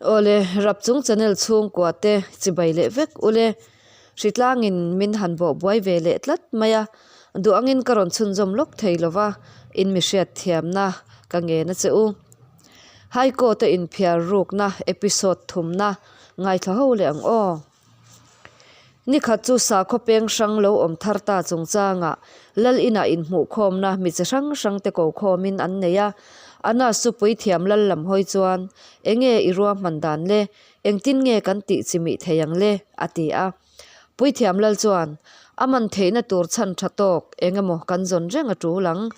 Awle, Rapchung channel chhungkua te chibai leh vek ule. Hritlangin min han bawh buai ve leh tlat mai a, duh angin ka rawn chhunzawm lawk thei lova, in mi hriat thiamna ka ngen a che u. High Court a inphiar rukna episode thumna ngaithla ho leh ang aw. Nikhat chu sakhaw peng hrang lo awm thar ta chungchangah Lal inah inhmuhkhawmna mi chi hrang hrang te kokhawmin an nei a. Anas chu puithiam Lal lam hawi chuan, Enge i ruahman dan le? Engtin nge kan tih chi mih thei ang le? a ti a. Puithiam Lal chuan, A man theihna tur chhan tha tawk eng emaw kan zawn reng a tul ang.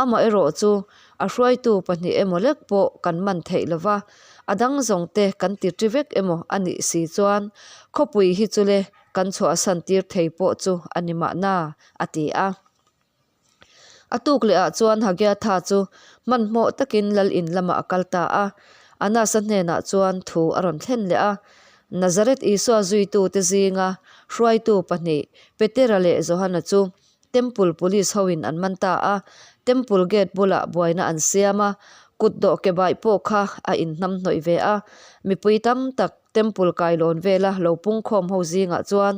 Amaherawh chu a hruaitu pahnih emaw lek pawh kan man theih lova, a dang zawng te kan ti ṭi vek emaw a nih si chuan khawpui hi chu le kan chhuahsan tir thei pawh chu a ni mahna, a ti a. A tuk leh ah chuan Hagiatha chu hmanhmawh takin lal in lamah a kal ta a, Anasa hnenah chuan thu a rawn thlen leh a. Nazareth Isua zuitute zinga hruaitu pahnih Petera leh Johana chu Temple police hoin an man ta a, Temple gate bulah buaina an siam a, kut dawh ke baih pawh kha a inhnamhnawih ve a. Mipui tam tak Temple kailawn vela lo pungkhawm ho zingah chuan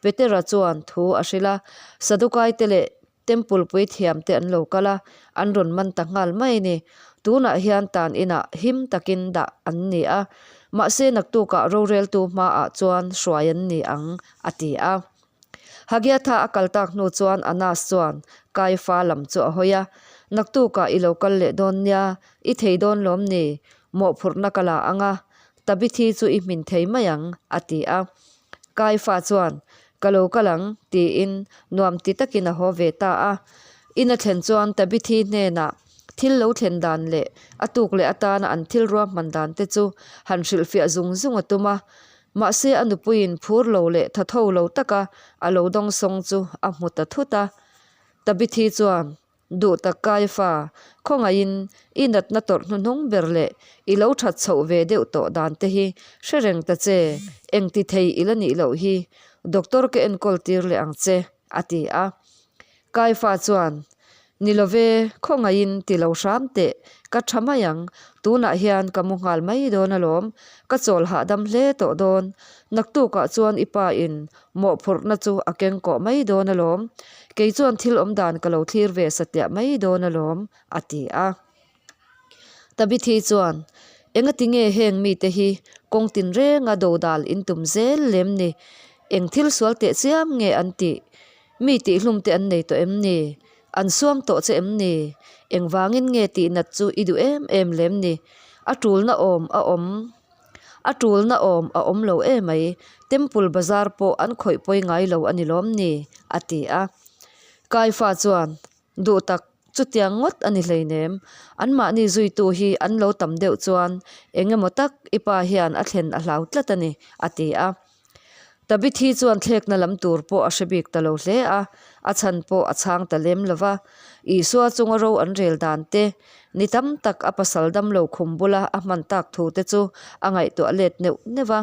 Petera chuan thu a hrilh a, Sadukai te leh Temple puithiam te an lo kal a, an rawn man ta nghal mai a ni. Tunah hian tan inah him takin dah an ni a, mahse naktukah roreltu hmaah chuan hruai an ni ang, a ti a. Hagiatha a kal tak hnu chuan Anas chuan Kaifa lam chu a hawi a, Naktukah i lo kal leh dawn nia, i thei dawn lawm ni? Mawhphurhna ka la ang a, Tabithi chu i hmin thei mai ang, a ti a. Kaifa chuan, Ka lo kal ang, tiin nuam ti takin a haw ve ta a. In a thlen chuan Tabithi hnenah thil lo thlen dan leh a tuk leh atana an thil ruahman dan te chu han hrilhfiah zung zung a tum a. Mahse a nupuiin phur lo leh tha tho lo taka a lo dawngsawng chu a hmu ta thut a. Tabithi chuan, Duh tak Kaifa, khawngaihin i natna tawrh hnuhnung ber leh i lo that chhoh ve deuh tawh dan te hi hre reng ta che, engti thei i la nih loh hi, doctor ka enkawl tir leh ang che, a ti a. Kaifa chuan, Ni lo ve, khawngaihin ti lo hram teh, ka tha mai ang, tunah hian ka mu nghal mai dawn alawm, ka chawl hahdam hle tawh dawn, naktukah chuan i pa in mawhphurhna chu a keng kawh mai dawn alawm, kei chuan thil awmdan ka lo thlir ve satliah mai dawn alawm, a ti a. Tabithi chuan, Engati nge heng mite hi kawng tinrenga dodal in tum zel lem ni? Eng thil sual teh chiam nge an tih? Mi tihhlum te an nei tawh em ni? An suam tawh che em ni? Engvangin nge tihnat chu i duh em em lem ni? A tulna awm a awm A tulna awm a awm lo emai, Temple bazar pawh an khawih pawi ngai lo a ni lawm ni? a ti a. Kaifa chuan, Duh tak, chutiang ngawt a ni hleinem. Anmahni zuitu hi an lo tam deuh chuan eng emaw tak i pa hian a thlen a hlau tlat a ni, a ti a. Tabithi chuan thlekna lam tur pawh a hre bik ta lo hle a, a chhan pawh a chhang ta lem lo va. Isua chunga ro an rel dan te, ni tam tak a pasal damlo khum bula a hman tak thu te chu a ngaihtuah let neuh neuh va.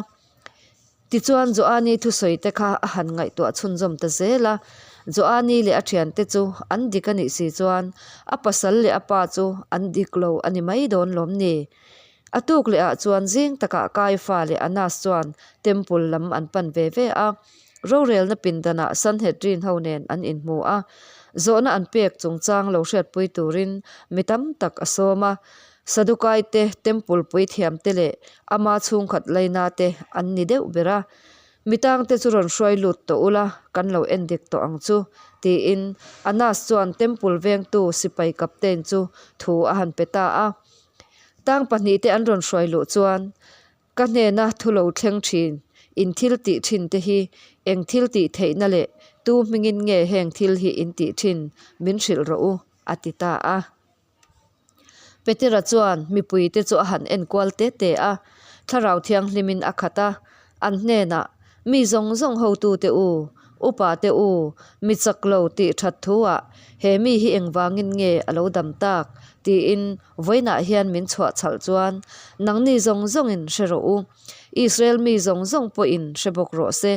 Tichuan Joani thusawi te kha a han ngaihtuah chhunzawm ta zel a, Joani leh a thiante chu an dik a nih si chuan a pasal leh a pa chu an dik lo a ni mai dawn lawm ni? A tuk leh ah chuan zing takah Kaifa leh Anas chuan temple lam an pan ve ve a, rorelna pindanah Sanhedrin ho nen an inhmu a, zawhna an pek chungchang lo hriatpui turin mi tam tak a sawm a, Sadukai te, temple puithiam te leh ama chhungkhat laina te an ni deuh ber a, mi tangte chu rawn hruai lut tawh ula kan lo en dik tawh ang chu, tiin Anas chuan temple vengtu sipai captain chu thu a han pe ta a. Tang pahnihte an rawn hruai luh chuan ka hnena thu lo thleng thin, in thil tih thin te hi eng thil tih theihna leh tu hmingin nge heng thil hi in tih thin min hrilh rawh u, a ti ta a. Petera chuan mipuite chu a han en kual te te a, Thlarau Thianghlimin a khat a, an hnenah, Mi zawng zawng hotute u, upate u, mi chak lo tih that thu-ah he mi hi engvangin nge a lo dam tak? tiin vawiinah hian min chhuah chhalh chuan nangni zawng zawngin hre rawh u. Israel mi zawng zawng pawhin hre bawk rawh se.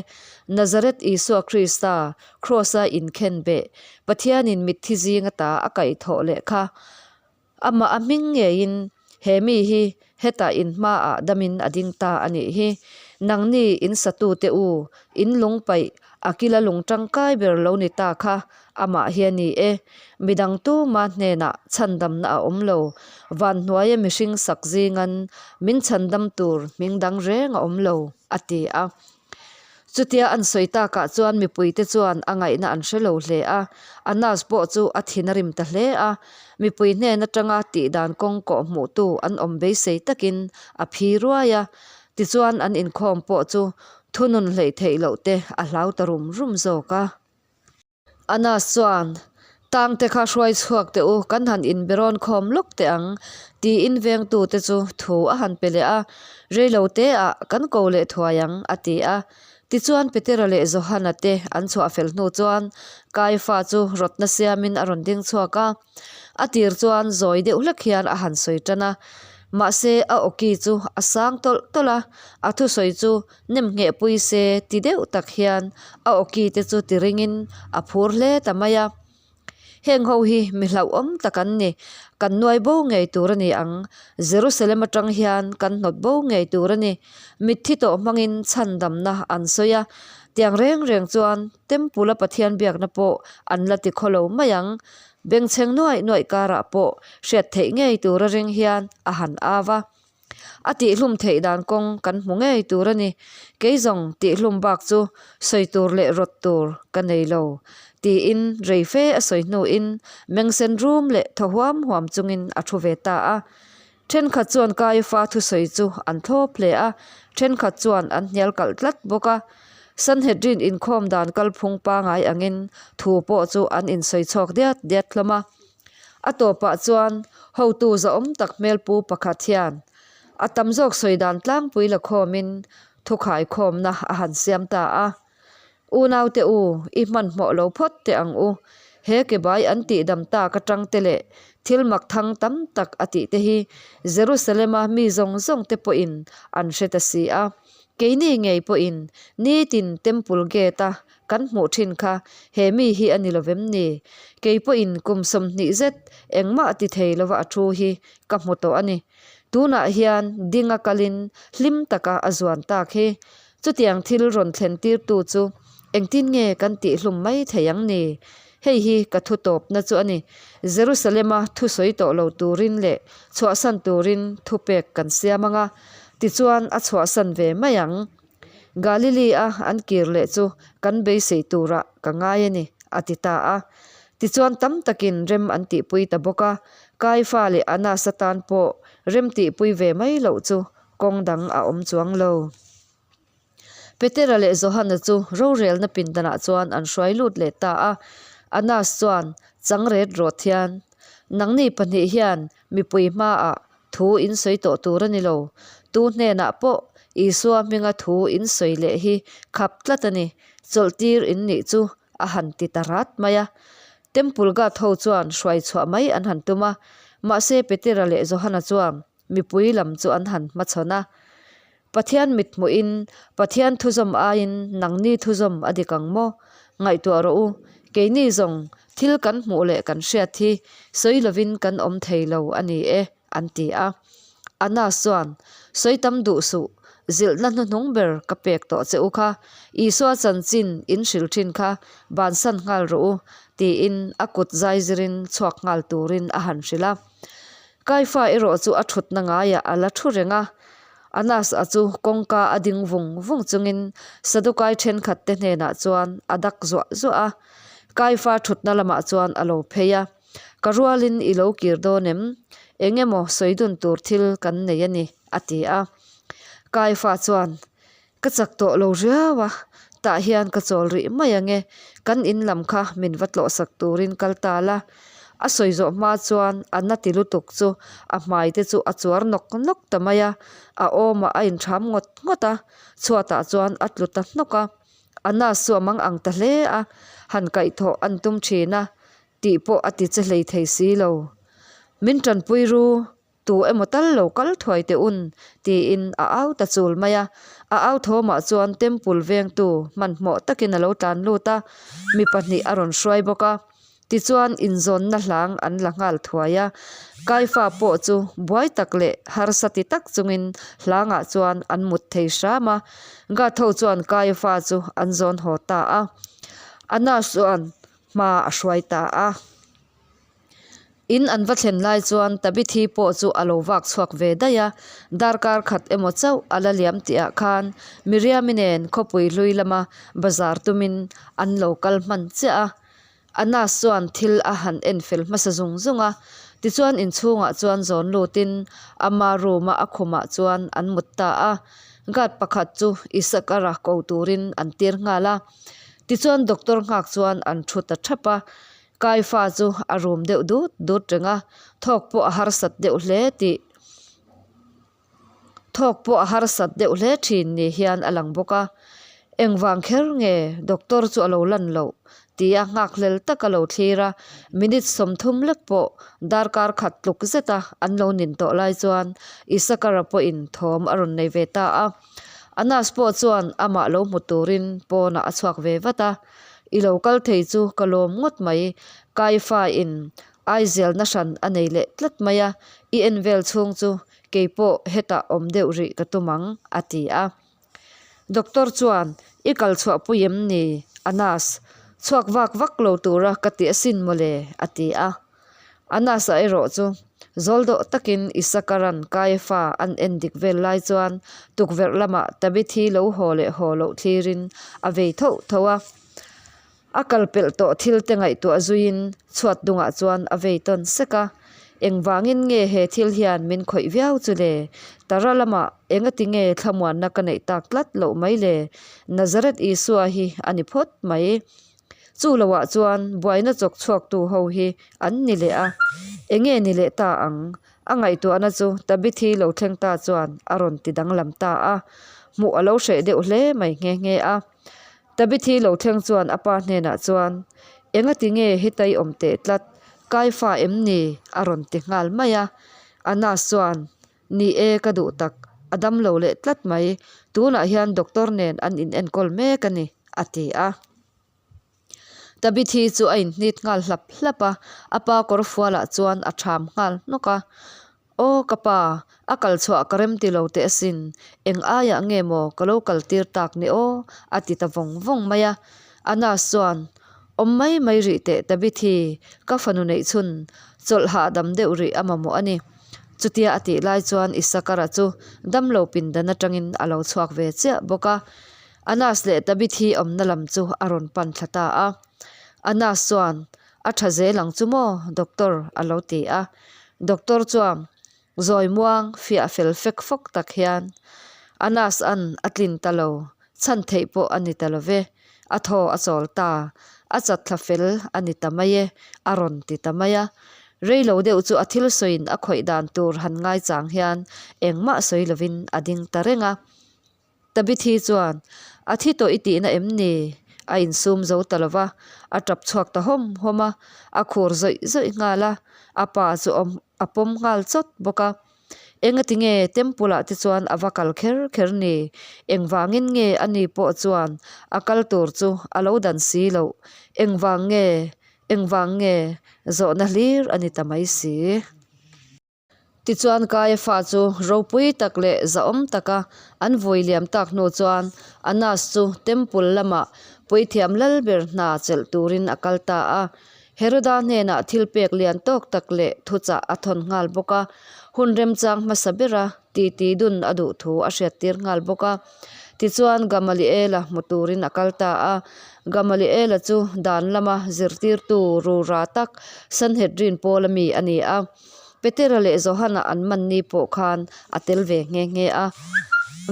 Nazareth Isua Krista, Kraws-a inkhen beh, Pathianin mitthi zinga ta a kaihthawh leh kha, amah a hming ngeiin he mi hi Hetah in hmaah damin a ding ta a nih hi. Nangni in satute u, in lung paih, a kila lung tangkai ber lo ni ta kha amah hi a ni e. Midang tuma hnenah chhandamna a awm lo. Van hnuaia mihring sak zingan min chhandam tur hming dang reng a awm lo, a ti a. Chutia an sawi takah chuan mipuite chuan a ngaihna an hre lo hle a, Anas pawh chu a thin a rim ta hle a. Mipui hnen atanga tihdan kawng kawh hmuhtu an awm beisei takin a phi ruai a. Tichuan an inkhawm pawh chu thunun hleih theih loh te a hlau ta rum rum zawk a. Anas chuan, Tangte kha hruai chhuak teh u, kan han inberawn khawm lawk teh ang, tiin vengtute chu thu a han pe leh a, Reilo teah kan ko leh thuai ang, a ti a. Tichuan Petera leh Johana te an chhuah fel hnu chuan Kaifa chu rawtna siamin a rawn ding chhuak a. A tir chuan zawi deuh hlek hian a han sawi tan a, mahse a awki chu a sang tawlh tawlh a, a thusawi chu Nem ngheh pui se ti deuh tak hian a awki te chu ti ringin a phur hle ta mai a. Heng ho hi mi hlauhawm tak an ni, kan nuai bo ngei tur a ni ang, Jerusalem atang hian kan hnawt bo ngei tur a ni, mitthi tawh hmangin chhandamna an sawi a, tiang reng reng chuan Temple a Pathian biakna pawh an la ti khaw lo mai ang, bengchheng nuaih nuaih karah pawh hriat theih ngei tur a ring hian a han au a. A tihhlum theih dan kawng kan hmu ngei tur a ni. Kei zawng tihhlum bak chu sawi tur leh rawt tur ka nei lo, tiin rei fe a sawi hnuin mengsen rum leh thaw huam huam chungin a thu ve ta a. Thenkhat chuan Kaifa thusawi chu an thlawp hle a, thenkhat chuan an hnial kalh tlat bawk a. Sanhedrin inkhawm dan kalphung pangai angin thu pawh chu an insawi chhuak diat diat hlawm a. A tawpah chuan hotu zahawm tak hmelpu pakhat hian a tam zawk sawi dan tlangpui la khawmin thukhaikhawmna a han siam ta a. Unaute u, i hmanhmawh lo phawt teh ang u. He kebai an tihdam tak atang te leh thil mak thang tam tak a tih te hi Jerusalem-a mi zawng zawng te pawhin an hre ta si a. Keini ngei pawhin nitin Temple Gate-a kan hmuh thin kha he mi hi a ni lovem ni? Kei pawhin kum 20 zet engmah ti thei lova a thu hi ka hmu tawh a ni. Tunah hian dinga kalin hlim taka a zuan tak hi. Chutiang thil rawn thlen tirtu chu engtin nge kan tihhlum mai thei ang ni? Hei hi ka thu tawpna chu a ni. Jerusalem-a thusawi tawh lo turin leh chhuahsan turin thupek kan siam ang a, tichuan a chhuahsan ve mai ang. Galili-a an kir leh chu kan beisei turah ka ngai a ni, a ti ta a. Tichuan tam takin rem an tihpui ta bawk a, Kaifa leh Anas atan pawh rem tihpui ve mai loh chu kawng dang a awm chuang lo. Petera leh Johana chu rorelna pindanah chuan an hruai lut leh ta a. Anas chuan chang ret rawt hian, Nangni pahnih hian mipui hmaah thu in sawi tawh tur a ni lo. Tu hnenah pawh Isua hminga thu in sawi leh hi khap tlat a ni, chawlhtir in nih chu a han ti ta rat mai a. Temple guard ho chuan hruai chhuah mai an han tum a, mahse Petera leh Johana chuan mipui lam chu an han hmachhawn a. Pathian mithmuhin Pathian thuzawm aiin nangni thuzawm a dik ang maw? Ngaihtuah rawh u, keini zawng thil kan hmuh leh kan hriat hi sawi lovin kan awm thei lo a ni e, an ti a. Anas chuan, Sawi tam duh suh, zilhna hnuhnung ber ka pek tawh che u kha, Isua chanchin in hrilh thin kha bansan nghal rawh u, tiin a kut zaizirin chhuak nghal turin a han hrilh a. Kaifa erawh chu a thutna ngaiah a la thu reng a, Anas a chu kawngka a ding vung vung chungin Sadukai thenkhat te hnenah chuan a dak zuah zuah a. Kaifa thutna lamah chuan a lo phei a, Ka rualin i lo kir dawn em? Eng emaw sawi dun tur thil kan nei a ni, a ti a. Kaifa chuan, Ka chak tawh lo riau a, tah hian ka chawl rih mai ang e, kan in lam kha min va tlawhsak turin kal ta la. A sawi zawh hma chuan a na ti lutuk chu a hmai te chu a chuar nawk nawk ta mai a, a awmah a intham ngawt ngawt a, chhuatah chuan a tlu ta hnawk a. A na chu a mang ang ta hle a, han kaihthawh an tum thin a, tih pawh a ti che hlei thei si lo. Min tanpui ru, Tu emaw tal lo kal thuai teh un, tiin a au ta chul mai a. A au thawmah chuan Temple vengtu hmanhmawh takin a lo tlan lut a, mi pahnih a rawn hruai bawk a. Tichuan inzawnna hlang an la nghal thuai a, Kaifa pawh chu buai tak leh harsa ti tak chungin hlangah chuan an mut thei hram a, Gat ho chuan Kaifa chu an zawn haw ta a, Annas chuan hma a hruai ta a. In an va thlen lai chuan Tabithi pawh chu a lo vak chhuak ve daih a, darkar khat emaw chauh a la liam tih ah khan Miriami nen khawpui hlui lama bazar tumin an lo kal hman chiah a. Anas chuan thil a han en fel hmasa zung zung a, tichuan inchhungah chuan zawn lutin ama room a a khumah chuan an mut ta a. Guard pakhat chu Isakara ko turin an tir nghal a, tichuan doctor nghak chuan an thu ta thap a. Kaifa chu a rum deuh dut dut reng a, thawk pawh a harsat deuh hle tih thawk pawh a harsat deuh hle thin ni hian a lang bawk a. Engvang kher nge doctor chu a lo lan loh tia nghakhlel tak a lo thlir a, minute 30 lek pawh darkar khat tluk zeta an lo nin tawh lai chuan Isakara pawhin thawm a rawn nei ve ta a. Anas pawh chuan amah lo hmu turin pawnah a chhuak ve vat a. I lo kal thei chu ka lawm ngawt mai, Kaifa in Aizelna hran a nei leh tlat mai a, i en vel chhung chu kei pawh hetah awm deuh rih ka tum ang, a ti a. Doctor chuan, I kal chhuah pui em ni, Anas? Chhuak vak vak lo tura ka ti asin mawle, a ti a. Anas-a erawh chu zawl dawh takin Isakaran Kaiafa an en dik vel lai chuan tukverh lamah Tabithi lo haw leh haw loh thlirin a vei tho tho a. A kal pelh tawh thil te ngaihtuah zuiin chhuat dungah chuan a vei tawn sek a. Engvangin nge he thil hian min khawih viau chu le? Tara lamah engati nge thlamuanna ka neih tak tlat loh mai le? Nazareth Isua hi a ni phawt mai. Chu loah chuan buaina chawk chhuaktu ho hi an ni leh a, enge ni leh ta ang? A ngaihtuahna chu Tabithi lo thleng ta chuan a rawn ti danglam ta a, hmuh a lo hreh deuh hle mai nghe nghe a. Tabithi lo thleng chuan a pa hnenah chuan, Engati nge hetai awm teh tlat, Kaifa em ni? a rawn ti nghal mai a. Anas chuan, Ni e, ka duh tak, a dam lo leh tlat mai, tunah hian doctor nen an in enkawl mek a ni, a ti a. Tabithi chu a inhnit nghal hlap hlap a, a pa kawr fualah chuan a ṭham nghal hnawk a. Aw ka pa, a kal chhuah ka rem ti lo teh asin, eng aiah nge maw ka lo kal tir tak ni aw, a ti ta vawng vawng mai a. Anas chuan, Awm mai mai rih teh Tabithi, ka fanu neih chhun, chawlh hahdam deuh rih a mamawh a ni. Chutia a tih lai chuan Isakara chu damlo pindan atangin a lo chhuak ve chiah bawk a. Anas leh Tabithi awmna lam chu a rawn pan thla ta a. Anas chuan, A tha zel ang chu maw, doctor? a lo ti a. Doctor chuan zawi muang fiah fel fek fawk tak hian, Anas an a tlin ta lo, chhan theih pawh a ni ta lo ve, a thaw a chawl ta, a chat thla fel a ni ta mai e, a rawn ti ta mai a. Rei lo deuh chu a thil sawiin a khawih dan tur han ngaichang hian engmah sawi lovin a ding ta reng a. Tabithi chuan, A thi tawh i tihna em ni? A insum zo ta lo va, a tap chhuak ta hawm hawm a, a khur zawih zawih nghal a, a pa chu a pawm nghal chawt bawk a. Engati nge temple ah te chuan a va kal kher kher ni? Engvangin nge ani pawh chuan a kal tur chu a lo dan si loh? Engvang nge? Engvang nge? Zawhna hlir a ni ta mai si. Tichuan Kaiafa chu ropui tak leh zahawm taka an vui liam tak hnu chuan Annas chu temple lamah puithiam lal ber hna chelh turin a kal ta a. Heroda hnenah thil pek lian tawk tak leh thuchah a thawn nghal bawk a, hun remchang hmasa bera titi dun a duh thu a hriattir nghal bawk a. Tichuan Gamaliela hmu turin a kal ta a, Gamaliela chu dan lama zirtirtu rura tak Sanhedrin pawla mi a ni a. Petera leh Johana an man ni pawh khan a tel ve nghe nghe a.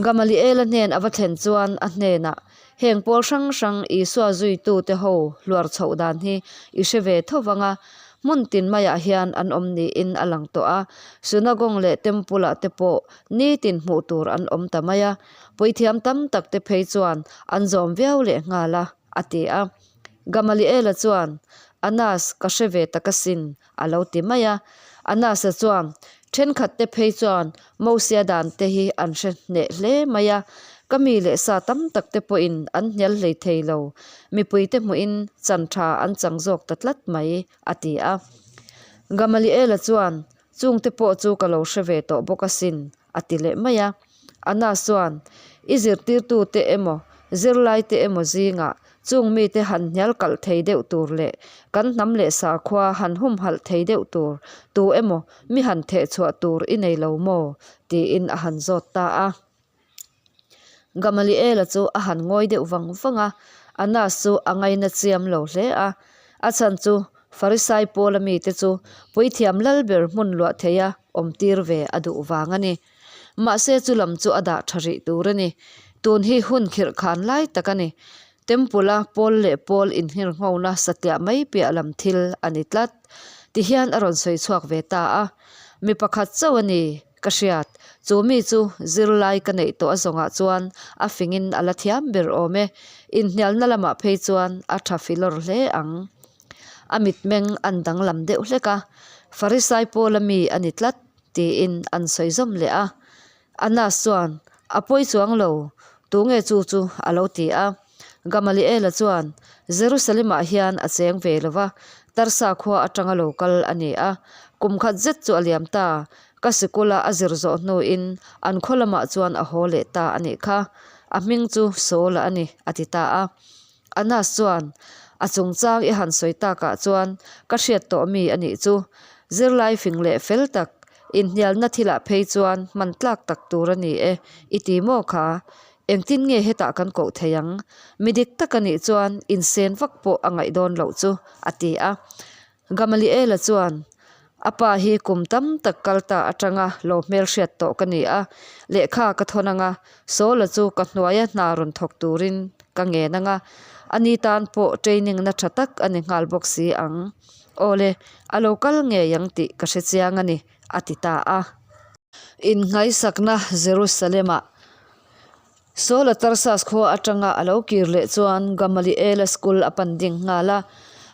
Gamaliela hnen a va thlen chuan a hnenah, Heng pawl hrang hrang Isua zuitute ho hluar chhoh dan hi i hre ve tho vang a, hmun tin maiah hian an awm niin a lang tawh a, Sunagong leh Temple-ah te pawh nitin hmuh tur an awm ta mai a, puithiam tam tak te phei chuan an zawm viau leh nghal a, a ti a. Gamaliela chuan, Anas, ka hre ve tak asin, a lo ti mai a. Anasa chuan, Thenkhat te phei chuan Mosia dan te hi an hre hneh hle mai a. Ka mi leh sa tam tak te pawhin an hnial hlei thei lo, mipuite hmuhin chan tha an chang zawk ta tlat mai, a ti a. Gamaliela chuan, Chungte pawh chu ka lo hre ve tawh bawk asin, a ti leh mai a. Annas chuan, I zirtirtute emaw, zirlaite emaw zingah chung mite han hnial kalh thei deuh tur leh kan hnam leh sakhua han humhalh thei deuh tur tu emaw mi han thehchhuah tur i nei lo maw? tiin a han zawt ta a. Gamaliela chu a han ngawi deuh vang vang a, Annas chu a ngaina chiam lo hle a. A chhan chu Farisai Paula mite chu puithiam lal ber hmun luah theia awm tir ve a duh vang a ni. Mahse chu lam chu a dah tha rih tur a ni. Tun hi hun khirh khan lai tak a ni. Temple-a pawl leh pawl inhirnghona satliah mai piah lam thil a ni tlat. Tihian a rawn sawi chhuak ve ta a. Mi pakhat chauh a ni. Ka hriat, chu mi chu zirlai ka neih tawh a zawngah chuan a fingin a la thiam ber awm e. Inhnialna lamah phei chuan a tha filawr hle ang. A mitmeng an danglam deuh hlek a, Farisai Paula mi a ni tlat tiin an sawi zawm leh a. Annas chuan, A pawi chuang lo, tunge chu chu a lo ti a. Gamaliela chuan, Jerusalem-ah hian a cheng ve lo va, Tarsa khua atanga lo kal a ni a. Kum khat zet chu a liam ta. Ka sikula a zir zawh hnuin an khaw lamah chuan a haw leh ta a nih kha. A hming chu Saul-a a ni, a ti ta a. Annas chuan, A chungchang i han sawi takah chuan ka hriat tawh mi a nih chu. Zirlai fing leh fel tak, inhnialna thilah phei chuan hman tlak tak tur a ni e, i ti maw kha? Engtin nge hetah kan koh thei ang? Mi dik tak a nih chuan insen vak pawh a ngaih dawn loh chu, a ti a. Gamaliela chuan, A pa hi kum tam tak kal ta atanga lo hmelhriat tawh ka ni a, lehkha ka thawn anga, Saula chu ka hnuaia hna rawn thawk turin ka ngen anga, ani tan pawh training na tha tak a ni nghal bawk si ang. Awle, a lo kal ngei ang tih ka hre chiang a ni, a ti ta a. Inngaisakna Jerusalem-ah Saul-a Tarsas khua atanga a lo kir leh chuan Gamaliel-a school a pan ding nghal a,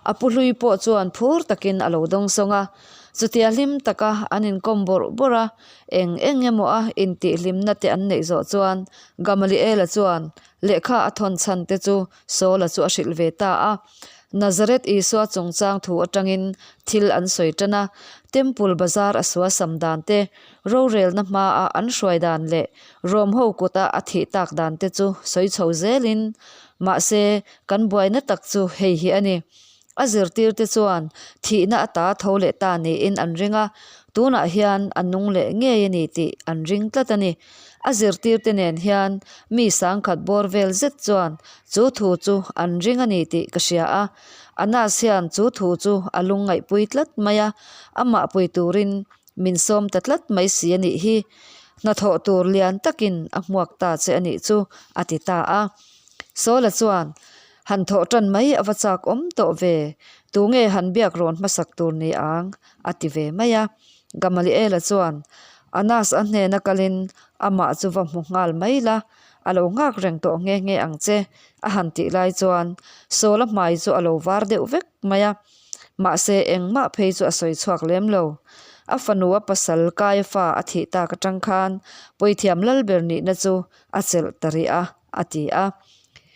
a pu hlui pawh chuan phur takin a lo dawng sawng a. Chutia hlim taka an inkawm bawrh bawrh a, eng eng emaw a intihhlimna te an neih zawh chuan Gamaliel-a chuan lehkha a thawn chhan te chu Saul-a chu a hrilh ve ta a. Nazareth Isua chungchang thu atangin thil an sawi tan a, Temple bazar a suasam dan te, rorelna hmaa an hruai dan leh Rom ho kuta a thih tak dan te chu sawi chho zelin, mahse kan buaina tak chu hei hi a ni. A zirtirte chuan thihna ata tho leh ta niin an ring a, tunah hian a nung leh ngei a ni tih an ring tlat a ni. A zirtirte nen hian mi sangkhat bawr vel zet chuan chu thu chu an ring a ni tih ka hria a. Anas hian chu thu chu a lungngaihpui tlat mai a, amah pui turin Min sawm ta tlat mai si a nih hi. Hnathawh tur lian takin a hmuak ta che a nih chu, a ti ta a. Sawla chuan, Han thawh tan mai a va chak awm tawh ve, tunge han biak rawn hmasak tur ni ang? a ti ve mai a. Gamaliela chuan, Anas a hnena kalin amah chu va hmu nghal mai la, a lo nghak reng tawh nghe nghe ang che, a han tih lai chuan Sawla hmai chu a lo var deuh vek mai a. Mahse, engmah phei chu a sawi chhuak lem lo. A fanu a pasal Kaiafa a thih tak atang khan Puithiam Lalber nihna chu a chelh ta rih a, a ti a.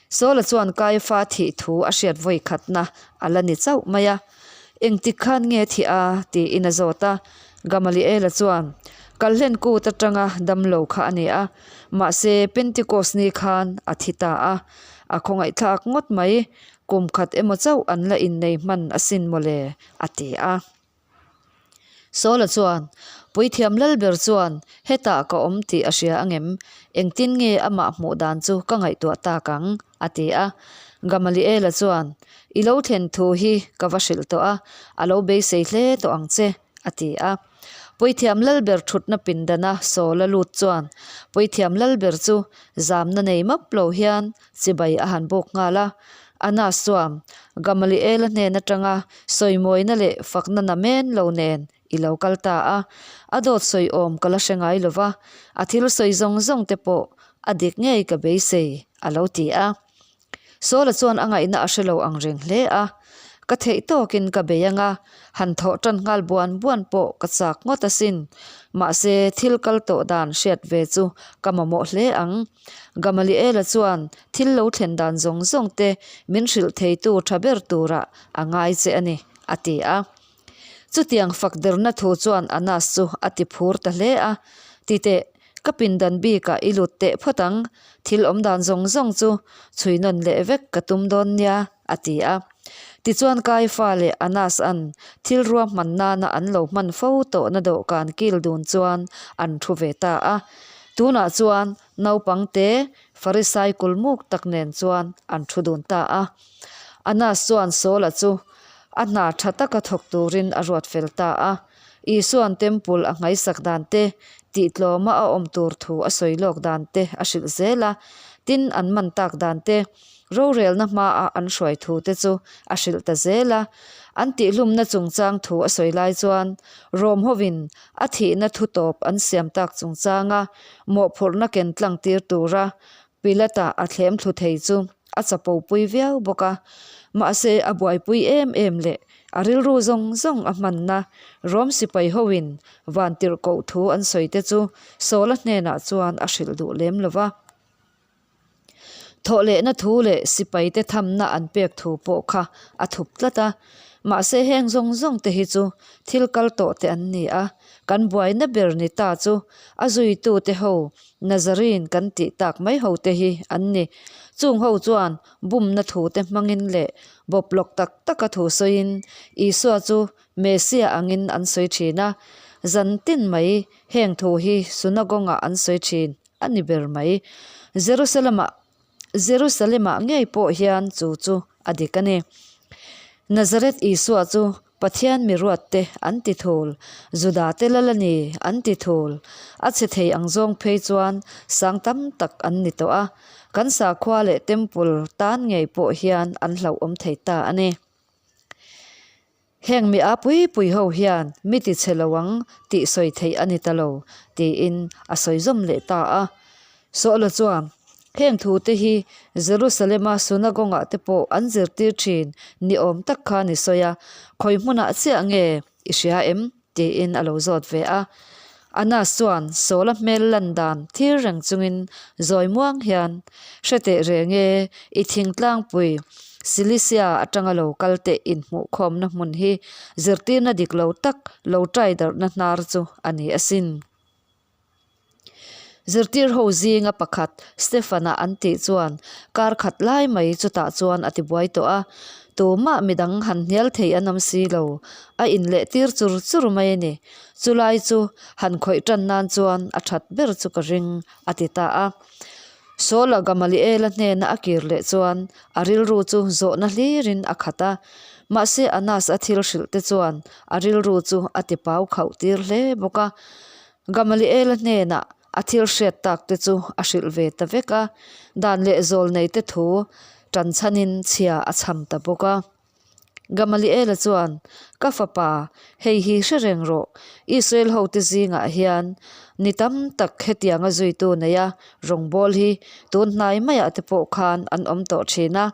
Saula chuan Kaiafa thih thu a hriat vawi khatna a la ni chauh mai a. Engtik khan nge thih a? tiin a zawt a. Gamaliela chuan, Kalhlen kut atanga damlo kha a ni a, mahse Pentecost ni khan a thi ta a, a khawngaihthlak ngawt mai. Kum khat emaw chauh an la innei hman asin mawle, a ti a. Saula chuan, Puithiam Lalber chuan hetah ka awm tih a hria angem? Engtin nge amah hmuh dan chu ka ngaihtuah tak ang? a ti a. Gamaliela chuan, I lo thlen thu hi ka va hrilh tawh a, a lo beisei hle tawh ang che, a ti a. Puithiam Lalber thutna pindana Saula lut chuan Puithiam Lalber chu zamna nei map lo hian Chibai a han bawk nghal a. Anas chuan Gamaliel-a hnen atanga sawimawina leh fakna namen lo nen i lo kal ta a. A dawt sawi awm ka la hre ngai lo va, a thil sawi zawng zawng te pawh a dik ngei ka beisei, a lo ti a. Saula chuan a ngaihna a hre lo ang reng hle a. Ka theih tawkin ka bei anga, han thawh tan nghal buan buan pawh ka chak ngawt asin. Mahse, thil kal tawh dan hriat ve chu ka mamawh hle ang. Gamaliela chuan thil lo thlen dan zawng zawng te min hrilh theitu tha ber turah a ngai che a ni, a ti a. Chutiang fak derna thu chuan Anas chu a ti phur ta hle a, Titeh, ka pindan bikah i lut teh phawt ang, thil awm dan zawng zawng chu chhui nawn leh vek ka tum dawn nia, a ti a. Tichuan Kaifa leh Anas-a'n thil ruahman nana an lo hman fo tawhna dawhkan kil dun chuan an thu ve ta a. Tunah chuan naupang te Farisai kulmuk tak nen chuan an thu dun ta a. Anas chuan Saul-a chu a hna tha taka thawk turin a ruat fel ta a. Isua'n Temple a nghaisak dan te, tihtlawma a awm tur thu a sawi lawk dan te a hrilh zel a, tin an man tak dan te, rorelna hmaah an hruai thu te chu a hrilh ta zel a. An tihhlumna chungchang thu a sawi lai chuan Rom hovin a thihna thu tawp an siam tak chungchanga mawhphurhna ken tlang tir tura Pilata a thlem thlu thei chu a chapo pui viau bawk a, mahse a buaipui em em leh a rilru zawng zawng a hmanna Rom sipai hoin vantirh koh thu an sawi te chu Saula hnenah chuan a hrilh duh lem lo va. Thawhlehna thu leh sipaite thamna an pek thu pawh kha a thup tlat a, mahse heng zawng zawng te hi chu thil kal tawh te an ni a, kan buaina ber ni ta chu a zuitute ho Nazarene kan tih tak mai ho te hi an ni. Chung ho chuan bumna thu te hmangin leh bawplawk tak taka thu sawiin Isua chu Messiah angin an sawi thin a, zan tin mai heng thu hi synagogue-ah an sawi thin a ni ber mai. Jerusalem-ah Jerusalem-ah ngei pawh hian chu chu a dik a ni. Nazareth Isua chu Pathian mi ruatte an ti thul, Judate lal a ni an ti thul. A chhe thei ang zawng phei chuan sang tam tak an ni tawh a, kan sakhua leh temple tan ngei pawh hian an hlauhawm thei ta a ni. Heng mi a pui pui ho hian mi ti chhe lo ang tih sawi theih a ni ta lo, tiin a sawi zawm leh ta a. Sawla chuan, Heng thu te hi Jerusalem-a synagogue-ah te pawh an zirtir thin ni awm tak khan i sawi a, khawi hmunah chiah nge i hria em? tiin a lo zawt ve a. Anas chuan Sawla hmel lan dan thir reng chungin zawi muang hian, Hre teh reng e, i thingtlangpui Silisia atanga lo kal teh inhmuhkhawmna hmun hi zirtirna dik lo tak lo tai darhna hnar chu a ni asin. Zirtir ho zinga pakhat Stefan-a an tih chuan kar khat lai mai chutah chuan a tibuai tawh a, tumah midang han hnial thei an awm si lo, a inleh tir chur chur mai a ni. Chulai chu han khawih tan nan chuan a that ber chu ka ring, a ti ta a. Saul-a Gamaliel-a hnena a kir leh chuan a rilru chu zawhna hlirin a khat a, mahse Anas-a thil hrilh te chuan a rilru chu a ti pau khauh tir hle bawk a. Gamaliel-a hnenah a thil hriat tak te chu a hrilh ve ta vek a, dan leh zawl nei te thu tan chhanin chhia a chham ta bawk a. Gamaliel-a chuan, Ka fapa, hei hi hre reng rawh, Israel hote zingah hian ni tam tak hetianga zuitu neia rawngbâwl hi tun hnai maiah te pawh khan an awm tawh ṭhin a.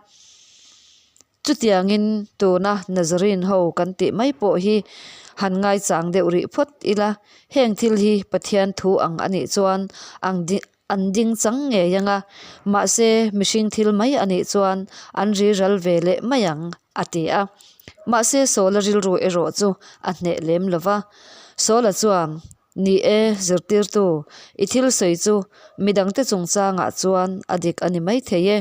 Chutiangin tuna Nazarene ho kan tih mai pawh hi han ngaichang deuh rih phawt ila, heng thil hi Pathian thu ang a nih chuan ang an ding chang ngei ang a, mahse mihring thil mai a nih chuan an ri ral ve leh mai ang, a ti a. Mahse Saula rilru erawh chu a hneh lem lo va. Saula chuan Ni e, zirtirtu, i thil sawi chu midangte chungchangah chuan a dik a ni maithei e.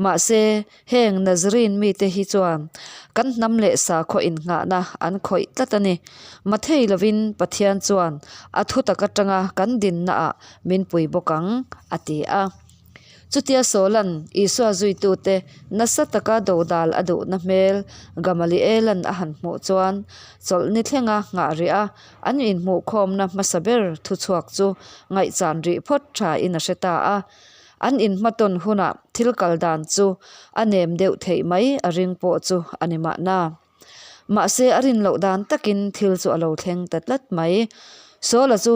Mahse, heng Nazarene mite hi chuan kan hnam leh sakhaw innghahna an khawih tlat a ni. Mathei lovin Pathian chuan a thutak atanga kan dinnaah min pui bawk ang, a ti a. Chutia Saula'n Isua zuitute nasa taka dodal a duhna hmel Gamaliela'n a han hmuh chuan chawlhni thlenga nghah rih a, an inhmuhkhawmna hmasa ber thuchhuak chu ngaihchan rih phawt thain a hre ta a. An inhmatawn hunah thil kal dan chu a nem deuh theih mai a ring pawh chu a ni mahna. Mahse a rin loh dan takin thil chu a lo thleng ta tlat mai. Saula chu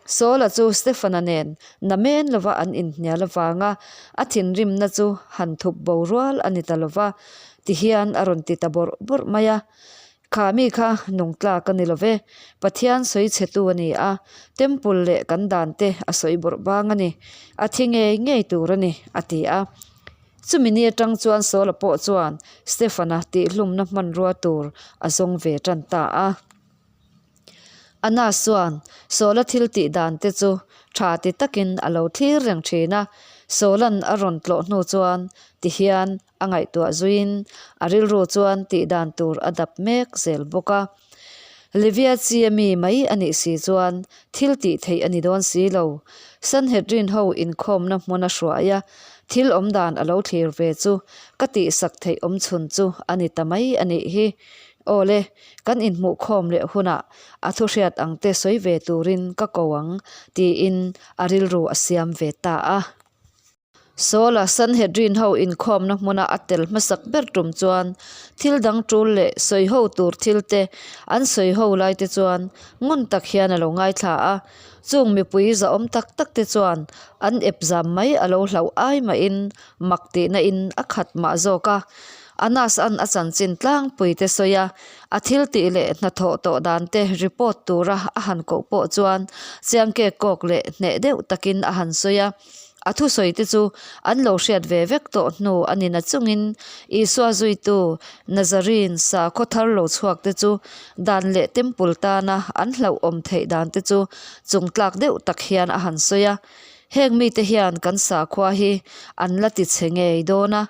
Saula chu Stefana nen namen lova an inhnial avanga a thinrimna chu han thup bo rual a ni ta lova. Tihian a rawn ti ta bawrh bawrh mai a. Kha mi kha nung tlak a ni lo ve, Pathian sawi chhetu a ni a, Temple leh kan dan te a sawi bawrh bang a ni, a thi ngei ngei tur a ni, a ti a. Chumi ni atang chuan Saula pawh chuan Stefana tihhlumna hmanrua tur a zawng ve tan ta a. Annas chuan Saula thil tih dan te chu tha ti takin a lo thlir reng thin a, Saula'n a rawn tlawh hnu chuan tihian a ngaihtuah zuiin a rilru chuan tih dan tur a dap mek zel bawk a. Livia chi a mi mai a nih si chuan thil tih theih a ni dawn si lo. Sanhedrin ho inkhawmna hmuna hruai a thil awm dan a lo thlir ve chu ka tihsak theih awm chhun chu a ni ta mai a nih hi. Aw le, kan inhmuhkhawm leh hunah a thuhriat ang te sawi ve turin ka ko ang tiin a rilru a siam ve ta a. Saula Sanhedrin ho inkhawmna hmuna a tel hmasak ber tum chuan thil dang tul leh sawi ho tur thil te an sawi ho lai te chuan ngun tak hian a lo ngaithla a. Chung mipui zahawm tak tak te chuan an ep zam mai a lo hlauh ai mahin mak tihna in a khat mah zawk a. Anas an a chanchin tlangpui te sawi a, a thil tih leh hnathawh tawh dan te report tura a han koh pawh chuan chiang kek kawk leh hneh deuh takin a han sawi a. A thusawi te chu an lo hriat ve vek tawh hnu a ni na chungin Isua zuitu Nazarene sakhaw thar lo chhuak te chu dan leh temple tana an hlauhawm theih dan te chu chungtlak deuh tak hian a han sawi a. Heng mite hian kan sakhua hi an la ti chhe ngei dawn a,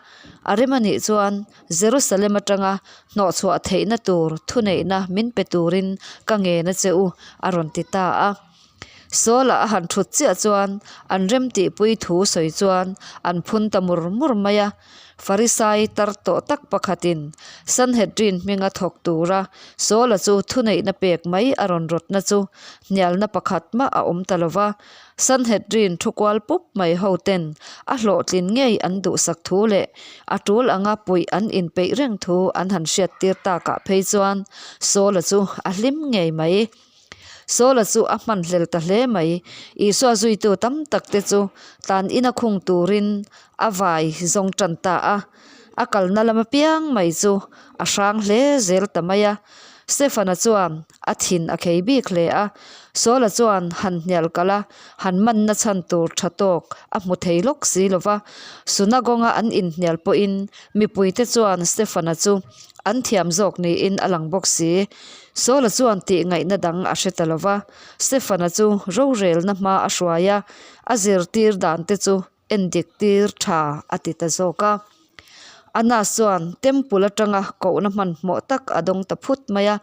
a rem a nih chuan Jerusalem atanga hnawhchhuah theihna tur thuneihna min pe turin ka ngen a che u, a rawn ti ta a. Saul-a a han thut chiah chuan an remtihpui thu sawi chuan an phun ta mur mur mai a. Farisai tar tawh tak pakhatin Sanhedrin hminga thawk tura Saul-a chu thuneihna pek mai a rawn rawtna chu hnialna pakhat mah a awm ta lo va. Sanhedrin thu kual pup mai hoten a hlawhtlin ngei an duhsak thu leh a tul anga puih an inpeih reng thu an han hriattir takah phei chuan Saul-a chu a hlim ngei mai. Saula chu a hmanhlel ta hle mai. Isua zuitu tam tak te chu tan ina khung turin a vai zawng tan ta a. A kalna lam apiang mai chu a hrang hle zel ta mai a. Stefana chuan a thin a khei bik hle a. Saula chuan han hnial kalh a, han manna chhan tur tha tawk a hmu thei lawk si lo va. Sunagonga an inhnial pawhin mipuite chuan Stefana chu an thiam zawk niin a lang bawk si. Saula chuan tih ngaihna dang a hre ta lo va, Stefana chu rorelna hma a hruai a, a zirtir dan te chu endik tir tha a ti ta zawk a. Annas chuan temple atanga kohna hmanhmawh tak a dawng ta phut mai a,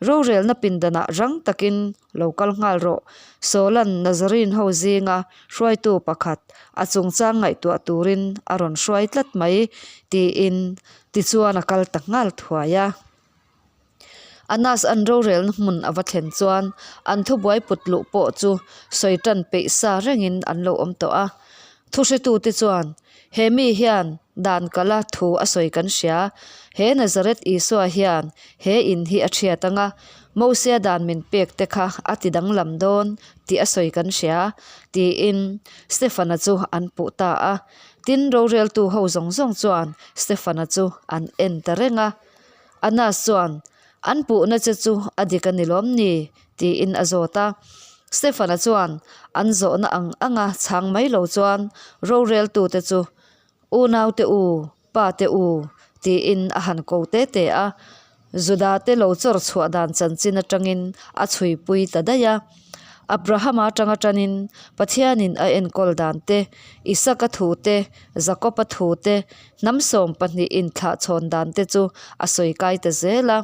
rorelna pindanah rang takin lo kal nghal rawh. Saula'n Nazarene ho zinga hruaitu pakhat a chungchang ngaihtuah turin a rawn hruai tlat mai tiin tichuan a kal ta nghal thuai a. Anas an rorelna hmun a va thlen chuan an thubuai put luh pawh chu sawi tan peih sa rengin an lo awm tawh a. Thuhretute chuan, He mi hian dan kala thu a sawi kan hria. He Nazareth Isua hian he in hi a thiat ang a, Mosia dan min pek te kha a ti danglam dawn tih a sawi kan hria, tiin Stefana chu an puh ta a. Tin, roreltu ho zawng zawng chuan Stefana chu an en ta reng a. Annas chuan, An puhna che chu a dik a ni lawm ni? tiin a zawt a. Stefana chuan an zawhna ang anga chhang mai lo chuan roreltute chu, Unaute u, pate u, tiin a han ko te te a. Judate lo chawr chhuah dan chanchin atangin a chhuipui ta daih a. Abrahama atanga tanin Pathianin a enkawl dan te, Isaka thu te, Jakoba thu te, hnam 12 inthlahchhawn dan te chu a sawi kai ta zel a.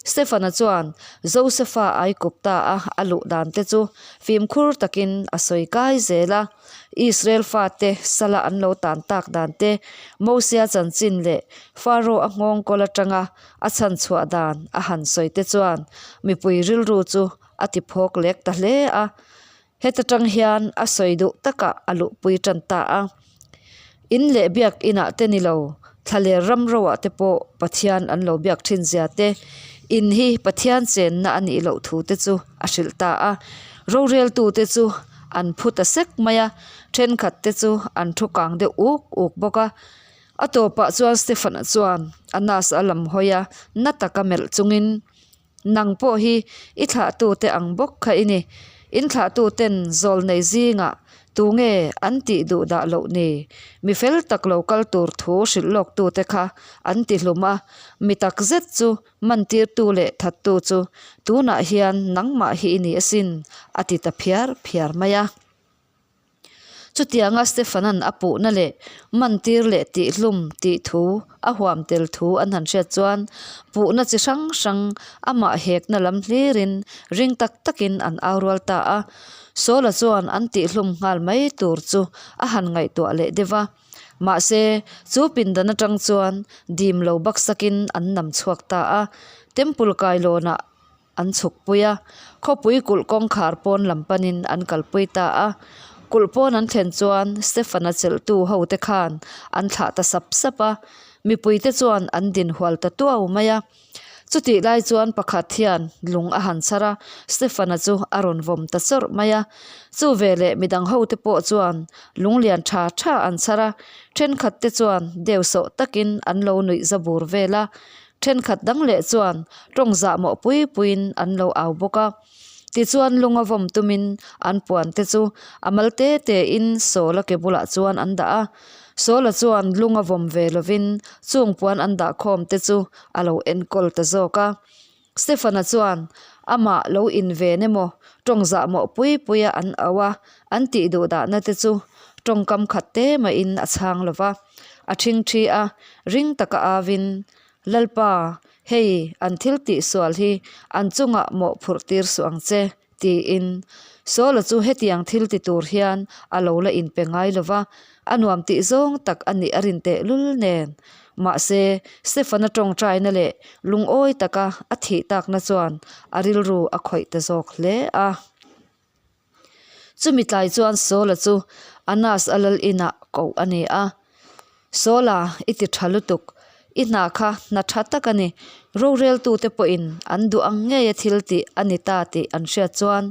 Stefana chuan Josefa Aigupta a a luh dan te chu fimkhur takin a sawi kai zel a. Israel fate sala an lo tan tak dan te, Mosia chanchin leh Faro a nghawng kawl atanga a chhanchhuah dan a han sawi te chuan mipui rilru chu a ti phawk lek ta hle a. Heta tang hian a sawi duh takah a luhpui tan ta a. In leh biak inah te ni lo, thlaler ram roah te pawh Pathian an lo biak thin zia te, in hi Pathian chenna a nih loh thu te chu a hrilh ta a. Roreltute chu an phu ta sek mai a, thenkhat te chu an thu kang deuh uk uk bawk a. A tawpah chuan Stefan-a chuan Anas a lam hawi a, na taka melh chungin, Nang pawh hi i thlahtute ang bawk kha i ni. In thlahtuten zawlnei zingah tunge an tih duh dah loh ni? Mi fel tak lo kal tur thu hrilh lawktute kha an ti hlum a, mi tak zet chu mantirtu leh thattu chu tunah hian nangmah hi i ni asin, a ti ta phiar phiar mai a. Chutianga Stefan-a'n a puhna leh mantir leh tihhlum tih thu a huam tel thu an han hriat chuan puhna chi hrang hrang amah hekna lam hlirin ring tak takin an au rual ta a. Saul-a chuan an tihhlum nghal mai tur chu a han ngaihtuah leh deuh a. Mahse, chu pindan atang chuan dim lo baksakin an nam chhuak ta a. Temple kailawnah An chhukpui a, khawpui kulh kawngkhar pawn lam panin an kalpui ta a. Kulh pawn an thlen chuan Stefan-a chelhtu hote khan an thlah ta sap sap a, mipuite chuan an din hual ta tuau mai a. Chutih lai chuan pakhat hian lung a han chhar a, Stefan-a chu a rawn vawm ta chawrh mai a. Chu veleh midang hote pawh chuan lung lian tha tha an chhar a, thenkhat te chuan deusawh takin an lo nuih za bur vel a. Thenkhat dang leh chuan tawng zah mawh pui puiin an lo au bawk a. Tichuan lunga vawm tumin an puan te chu a mal te te in Sawla ke bulah chuan an dah a. Sawla chuan lunga vawm ve lovin chung puan an dah khawm te chu a lo enkawl ta zawk a. Stefana chuan amah lo inven emaw tawng zah mawh pui puia an au a, an tih duh dahna te chu tawngkam khat te mahin a chhang lo va. A ṭhingṭhi a, ring taka avin, Lalpa, hei an thil tih sual hi an chungah mawhphurh tir suh ang che, tiin. Saula chu hetiang thil ti tur hian a lo la inpe ngai lo va, a nuam tih zawng tak a nih a rin tehlul nen. Mahse, Stefana ṭawngṭaina leh lungawi taka a thih takna chuan a rilru a khawih ta zawk hle a. Chumi tlai chuan Saula chu Anas a lal inah koh a ni a. Saula, i ti tha lutuk. I hna kha hna tha tak a ni. Roreltute pawhin an duh ang ngeia thil tih a ni ta tih an hriat chuan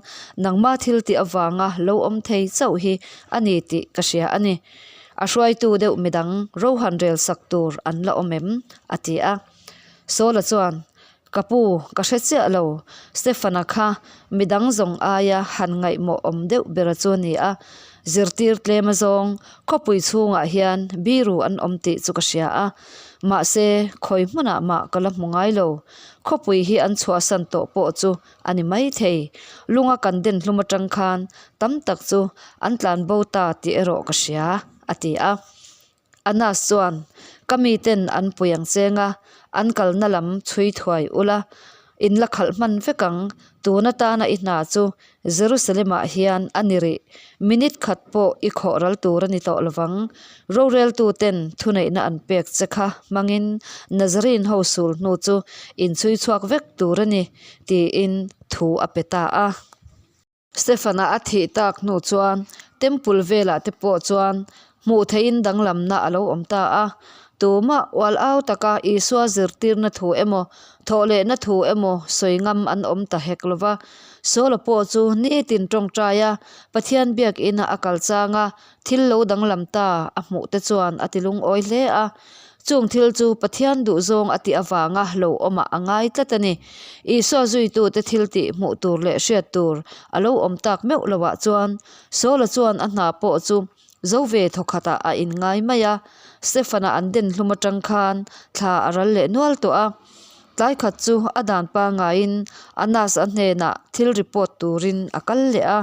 nangma thil tih avanga lo awm thei chauh hi a ni tih ka hria a ni. A hruaitu deuh midang ro han rel sak tur an la awm em? a ti a. Saula chuan, Ka pu, ka hre chiah lo. Stefan-a kha midang zawng aia han ngaihmawh awm deuh bera chu a ni a, zirtir tlem azawng khawpui chhungah hian biru an awm tih chu ka hria a, mahse khawi hmunah mah ka la hmu ngai lo. Khawpui hi an chhuahsan tawh pawh chu a ni maithei. Lunga kan den hlum atang khan tam tak chu an tlanbo ta tih erawh ka hria, a ti a. Anas chuan, Ka miten an pui ang cheng a, an kalna lam chhui thuai ula, in la khalh hman vek ang. Tun atana i hna chu Jerusalem-ah hian a ni rih. Minute khat pawh i khawh ral tur a ni tawh lovang. Roreltuten thuneihna an pek che kha hmangin Nazarene ho sul hnu chu in chhui chhuak vek tur a ni, tiin thu a pe ta a. Stefan-a a thih tak hnu chuan temple velah te pawh chuan hmuh theihin danglamna a lo awm ta a. Tumah ual au taka Isua zirtirna thu emaw, thawhlehna thu emaw sawi ngam an awm ta hek lo va. Saul-a pawh chu nitin tawngtai a, Pathian biakina a kal chang a, thil lo danglam ta a hmuh te chuan a ti lungawi hle a. Chung thil chu Pathian duhzawng a tih avanga lo awmah a ngai tlat a ni. Isua zuitute thil tih hmuh tur leh hriat tur a lo awm tak meuh loah chuan Saula chuan a hna pawh chu zo ve thawkhatah a inngai mai a. Stefan-a an den hlum atang khan thla a ral leh nual tawh a. Tlai khat chu a dan pangaiin Anas a hnenah thil report turin a kal leh a.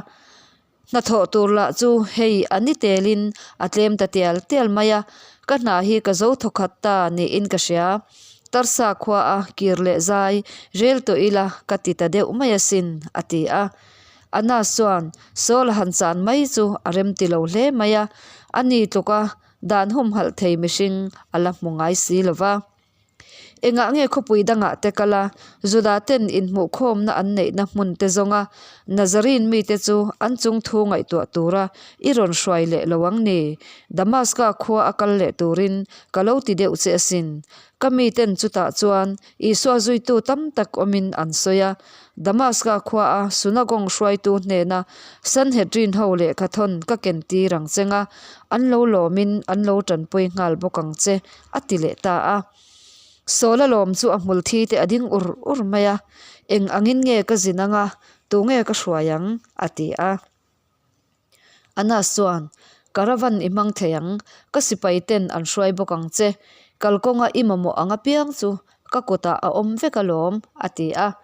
Hnathawh tur lah chu hei a ni telin a tlem ta tial tial mai a, ka hna hi ka zo thawkhat ta niin ka hria. Tarsa khua a kir leh zai rel tawh ila ka ti ta deuh mai asin, a ti a. Anas chuan Saul a han chan mai chu a rem ti lo hle mai a, a ni tluka dan humhalh thei mihring a la hmu ngai si lo va. Engah nge khawpui dangah te kal a, Juda ten inhmuhkhawmna an neihna hmun te zawnga Nazarene mite chu an chung thu ngaihtuah tura i rawn hruai leh lo ang ni? Damaska khua a kal leh turin ka lo ti deuh che asin. Ka miten chutah chuan Isua zuitu tam tak awmin an sawi a. Damaska khua a sunagong hruaitu hnena Sanhedrin ho lehkha thawn ka ken tir ang cheng a, an lo lawmin an lo tanpui nghal bawk ang che, a ti leh ta a. Sawl a lawm chu a hmul thi te a ding ur ur mai a, Eng angin nge ka zin anga, tunge ka hruai ang? a ti a. Anas chuan, Caravan i hmang thei ang, ka sipai ten an hruai bawk ang che, kalkawnga i mamawh ang apiang chu ka kutah a awm vek alawm, a ti a.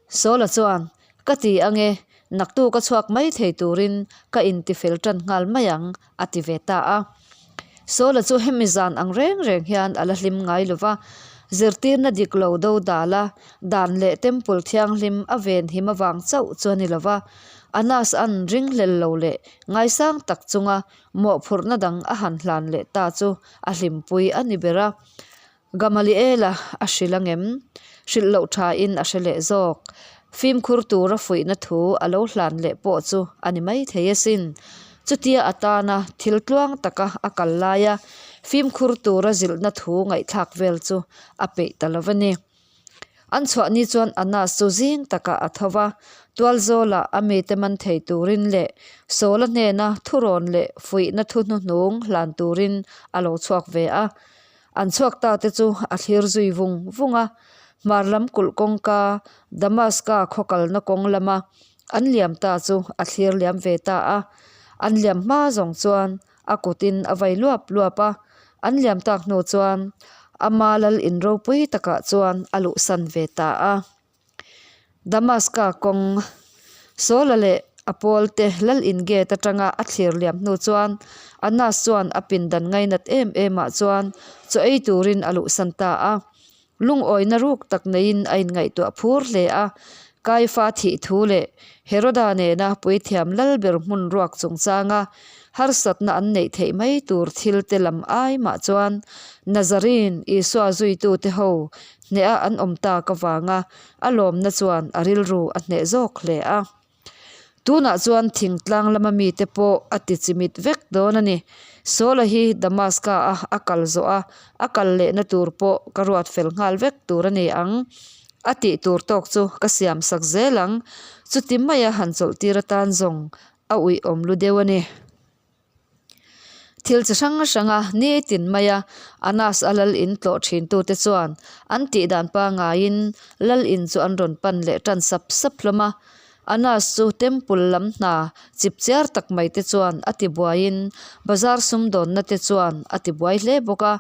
Sawla chuan, Ka ti ange, naktu ka chhuak mai thei turin ka intifel tan nghal mai ang, a ti ve ta a. Sawla chu hemi zan ang reng reng hian a la hlim ngai lo va, zirtirna dik lo do dal a, dan leh temple thianghlim a ven him avang chauh chu a ni lo va, Anas an ringhlel lo leh ngaisang tak chunga mawhphurhna dang a han hlan leh ta chu a hlimpui a ni ber a. Gamaliela a hrilh angem? Hrilh loh thain a hre leh zawk. Fimkhur tura fuihna thu a lo hlan leh pawh chu a ni maithei asin. Chutia a tana thil tluang taka a kal laia fimkhur tura zilhna thu ngaihthlak vel chu a peih ta lo a ni. An chhuah ni chuan Anas chu zing takah a tho va, tualzawlah a mite man thei turin leh Saula hnena thurawn leh fuihna thu hnuhnung hlan turin a lo chhuak ve a. An chhuak ta te chu a thlir zui vung vung a, hmar lam kulh kawngka Damaska khaw kalna kawng lama an liam ta chu a thlir liam ve ta a. An liam hma zawng chuan a kutin a vai luap luap a, an liam tak hnu chuan ama lal in ropui takah chuan a luhsan ve ta a. Damaska kawng Saula leh a pawlte lal in gate atanga a thlir liam hnu chuan Anas chuan a pindan ngainat em em ah chuan chaw ei turin a luhsan ta a. Lungawina ruk tak neiin a inngaihtuah phur hle a, Kaifa thih thu leh Heroda nena puithiam lal ber hmun ruak chungchanga harsatna an neih theih mai tur thil te lam ai mah chuan Nazarene Isua zuitute ho hneha an awm tak avanga a lawmna chuan a rilru a hneh zawk hle a. Tunah chuan thingtlang lama mite pawh a ti chimit vek dawn a ni. Saula hi Damaska a a kal zawh a, a kal lehna tur pawh ka ruat fel nghal vek tur a ni ang. A tih tur tawk chu ka siam sak zel ang. Chuti maia han chawlh tir atan zawng a uih awm lu deuh a ni. Thil chi hrang hranga nitin maia Anas a lal in tlawh thin tute chuan an tih dan pangaiin lal in chu an rawn pan leh tan sap sap hlawm a. Anas chu temple lam hna chip chiar tak mai te chuan a ti buaiin bazar sumdawnna te chuan a ti buai hle bawk a.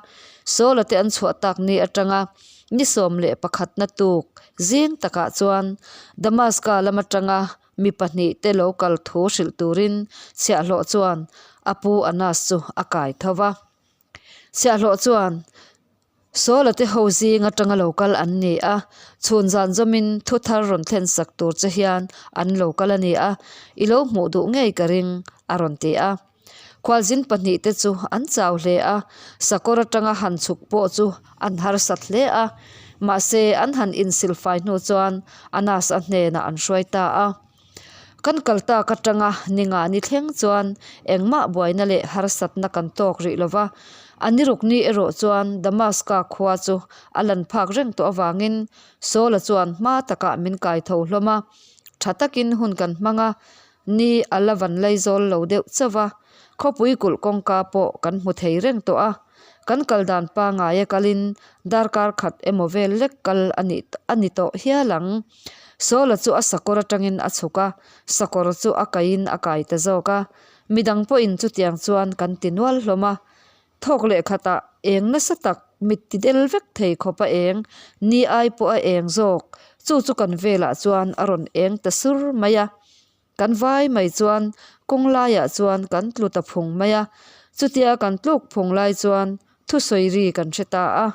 Sawla te an chhuah tak ni atanga ni 11 na tuk zing takah chuan Damaska lam atanga Mi pahnihte lo kal thu hrilh turin chhiahhlawh chuan a pu Anas chu a kai tho va. Chhiahhlawh chuan, Sawla te ho zing atanga lo kal an ni a, chhun zan zawmin thu thar rawn thlen sak tur che hian an lo kal a ni a, i lo hmuh duh ngei ka ring, a rawn ti a. Khualzin pahnihte chu an chau hle a, sakawr atanga han chhuk pawh chu an harsat hle a. Mahse, an han insilfai hnu chuan Anas a hnenah an hruai ta a. Kan kal tak atanga ni nga ni thleng chuan engmah buaina leh harsatna kan tawk rih lo va, a ni rukni erawh chuan Damaska khua chu a lan phak reng tawh avangin Saula chuan hma takah min kai tho hlawm a, tha takin hun kan hmang a, Ni a la van laizawl lo deuh chauh a, khawpui kulh kawngka pawh kan hmu thei reng tawh a. Kan kal dan pangaia kalin darkar khat emaw vel lek kal a nih a ni tawh hial ang. Sawla chu a sakawr atangin a chhuk a, sakawr chu a kaiin a kai ta zawk a. Midang pawhin chutiang chuan kan ti nual hlawm a. Thawk leh khatah eng nasa tak mit ti del vek thei khawp a eng, ni ai pawh a eng zawk, chu chu kan velah chuan a rawn eng ta sur mai a. Kan vai mai chuan kawng laiah chuan kan tlu ta phung mai a, chutia kan tluk phung lai chuan thusawi ri kan hre ta a,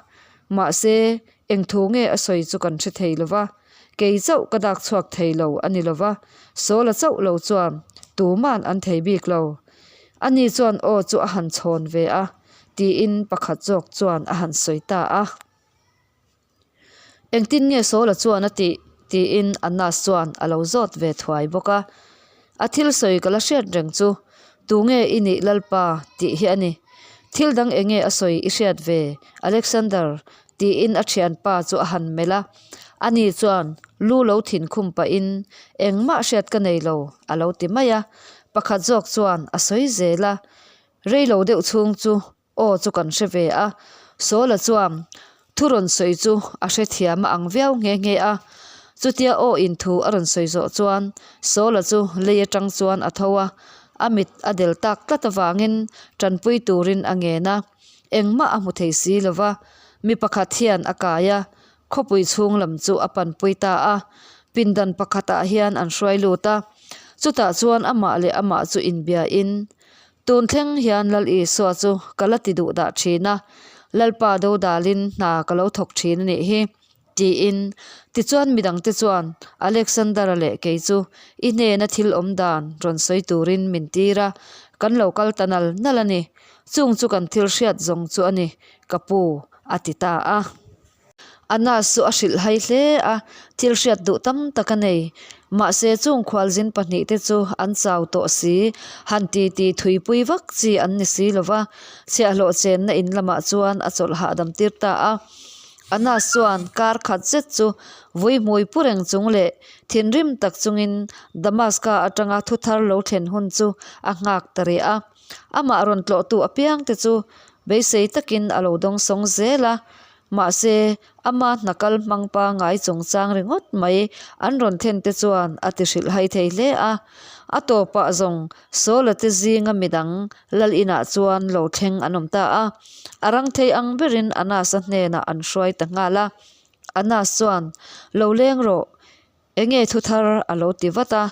mahse eng thu nge a sawi chu kan hre thei lo va, kei chauh ka dak chhuak thei lo a ni lo va, Sawla chauh lo chuan tuman an thei bik lo. Ani chuan aw chu a han chhawn ve a, tiin pakhat zawk chuan a han sawi ta a. Engtin nge Saula chuan a tih? tiin Annas chuan a lo zawt ve thuai bawk a. A thil sawi ka la hriat reng chu, Tunge i nih Lalpa? tih hi a ni. Thil dang enge a sawi i hriat ve, Alexander? tiin a thianpa chu a han melh a. Ani chuan lu lo thin khum pahin, Engmah hriat ka nei lo, a lo ti mai a. Pakhat zawk chuan a sawi zel a, Rei lo deuh chhung chu Aw chu kan hre ve a, Sawla chuan thu rawn sawi chu a hrethiam a ang viau nghe nghe a. Chutia aw in thu a rawn sawi zawh chuan Sawla chu lei atang chuan a tho a, a mit a del tak tlat avangin tanpui turin a ngen a, engmah a hmu thei si lo va, mi pakhat hian a kai a, khawpui chhung lam chu a panpui ta a, pindan pakhatah hian an hruai lut a, chutah chuan amah leh amah chu inbiain Tun thleng hian Lal Isua chu ka la ti duh dah thin a, Lalpa dodalin hna ka lo thawk thin a nih hi, tiin. Tichuan midangte chuan Alexander-a leh kei chu i hnena thil awm dan rawn sawi turin min tir a, kan lo kal ta nal nal a ni. Chung chu kan thil hriat zawng chu a ni, ka pu, a ti ta a. Anas chu a hrilh hai hle a, thil hriat duh tam tak a nei. Mahse chung khualzin pahnihte chu an chau tawh si, han titi thuipui vak chi an ni si lo va, chhiahhlawh chenna in lamah chuan a chawlh hahdam tir ta a. Anas chuan kar khat zet chu vui hmui pu reng chung leh thinrim tak chungin Damaska atanga thuthar lo thlen hun chu a nghak ta rih a. Amah rawn tlawhtu apiangte chu beisei takin a lo dawngsawng zel a, mahse ama hna kal hmang pangngai chungchang ringawt mai an rawn thlen te chuan a ti hrilh hai thei hle a. A tawpah zawng Sawla te zinga midang lal inah chuan lo thleng an awm ta a, a rang thei ang berin Anasa hnenah an hruai ta nghal a. Anas chuan, Lo leng rawh, Enge thu thar a lo ti vat a,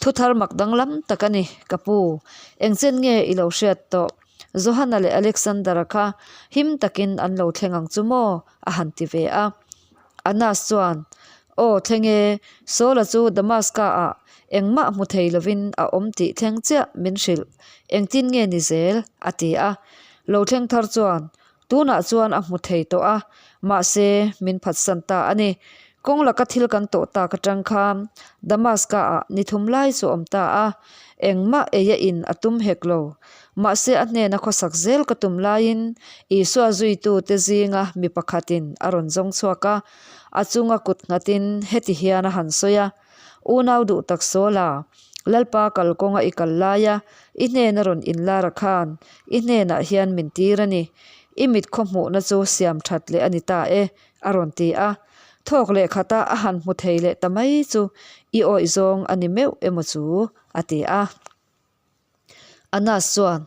Thu thar mak danglam tak a ni, ka pu. Engchen nge i lo hriat tawh? Johanna leh Alexander-a kha him takin an lo thleng ang chu maw? a han ti ve a. Anas chuan, Aw thleng e, Saul-a chu Damaska-ah engmah hmu thei lovin a awm tih thleng chiah min hrilh. Engtin nge ni zel? a ti a. Lo thleng thar chuan, Tunah chuan a hmu thei tawh a, mahse min phatsan ta a ni. Kawng laka thil kan tawh tak atang khan Damaska-ah ni thum lai chu a awm ta a, engmah ei a in a tum hek lo. Mahse a hnena khawsak zel ka tum laiin Isua zuitute zinga mi pakhatin a rawn zawng chhuak a, a chunga kut nghatin heti hian a han sawi a, Unau duh tak Sawla, Lalpa kalkawnga i kal laia i hnena rawn inlar a khan i hnenah hian min tir a ni. I mit khaw hmuhna chu siam that leh a ni ta e, a rawn ti a. Thawk leh khata a han hmu thei leh ta mai chu i awih zawng a ni meuh emaw chu, a ti a. Anas chuan,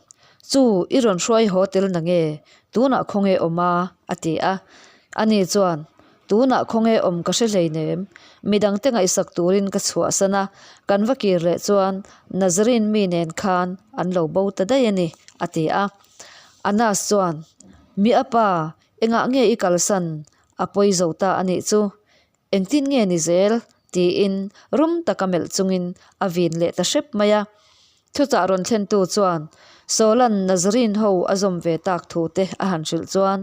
Chu, i rawn hruai haw tel na nge? Tunah khawnge awm a? a ti a. Ani chuan, Tunah khawnge awm ka hre hleinem. Midangte ngaihsak turin ka chhuahsan a, kan va kir leh chuan Nazarene mi nen khan an lo bo ta daih a ni, a ti a. Anas chuan, Mi a pa, engah nge i kalsan? A pawi zo ta a nih chu. Engtin nge ni zel? tiin rum taka melh chungin a vin leh ta hrep mai a. Thuchah rawn thlentu chuan Sawlan Nazarene ho a zawm ve tak thu te a han hrilh chuan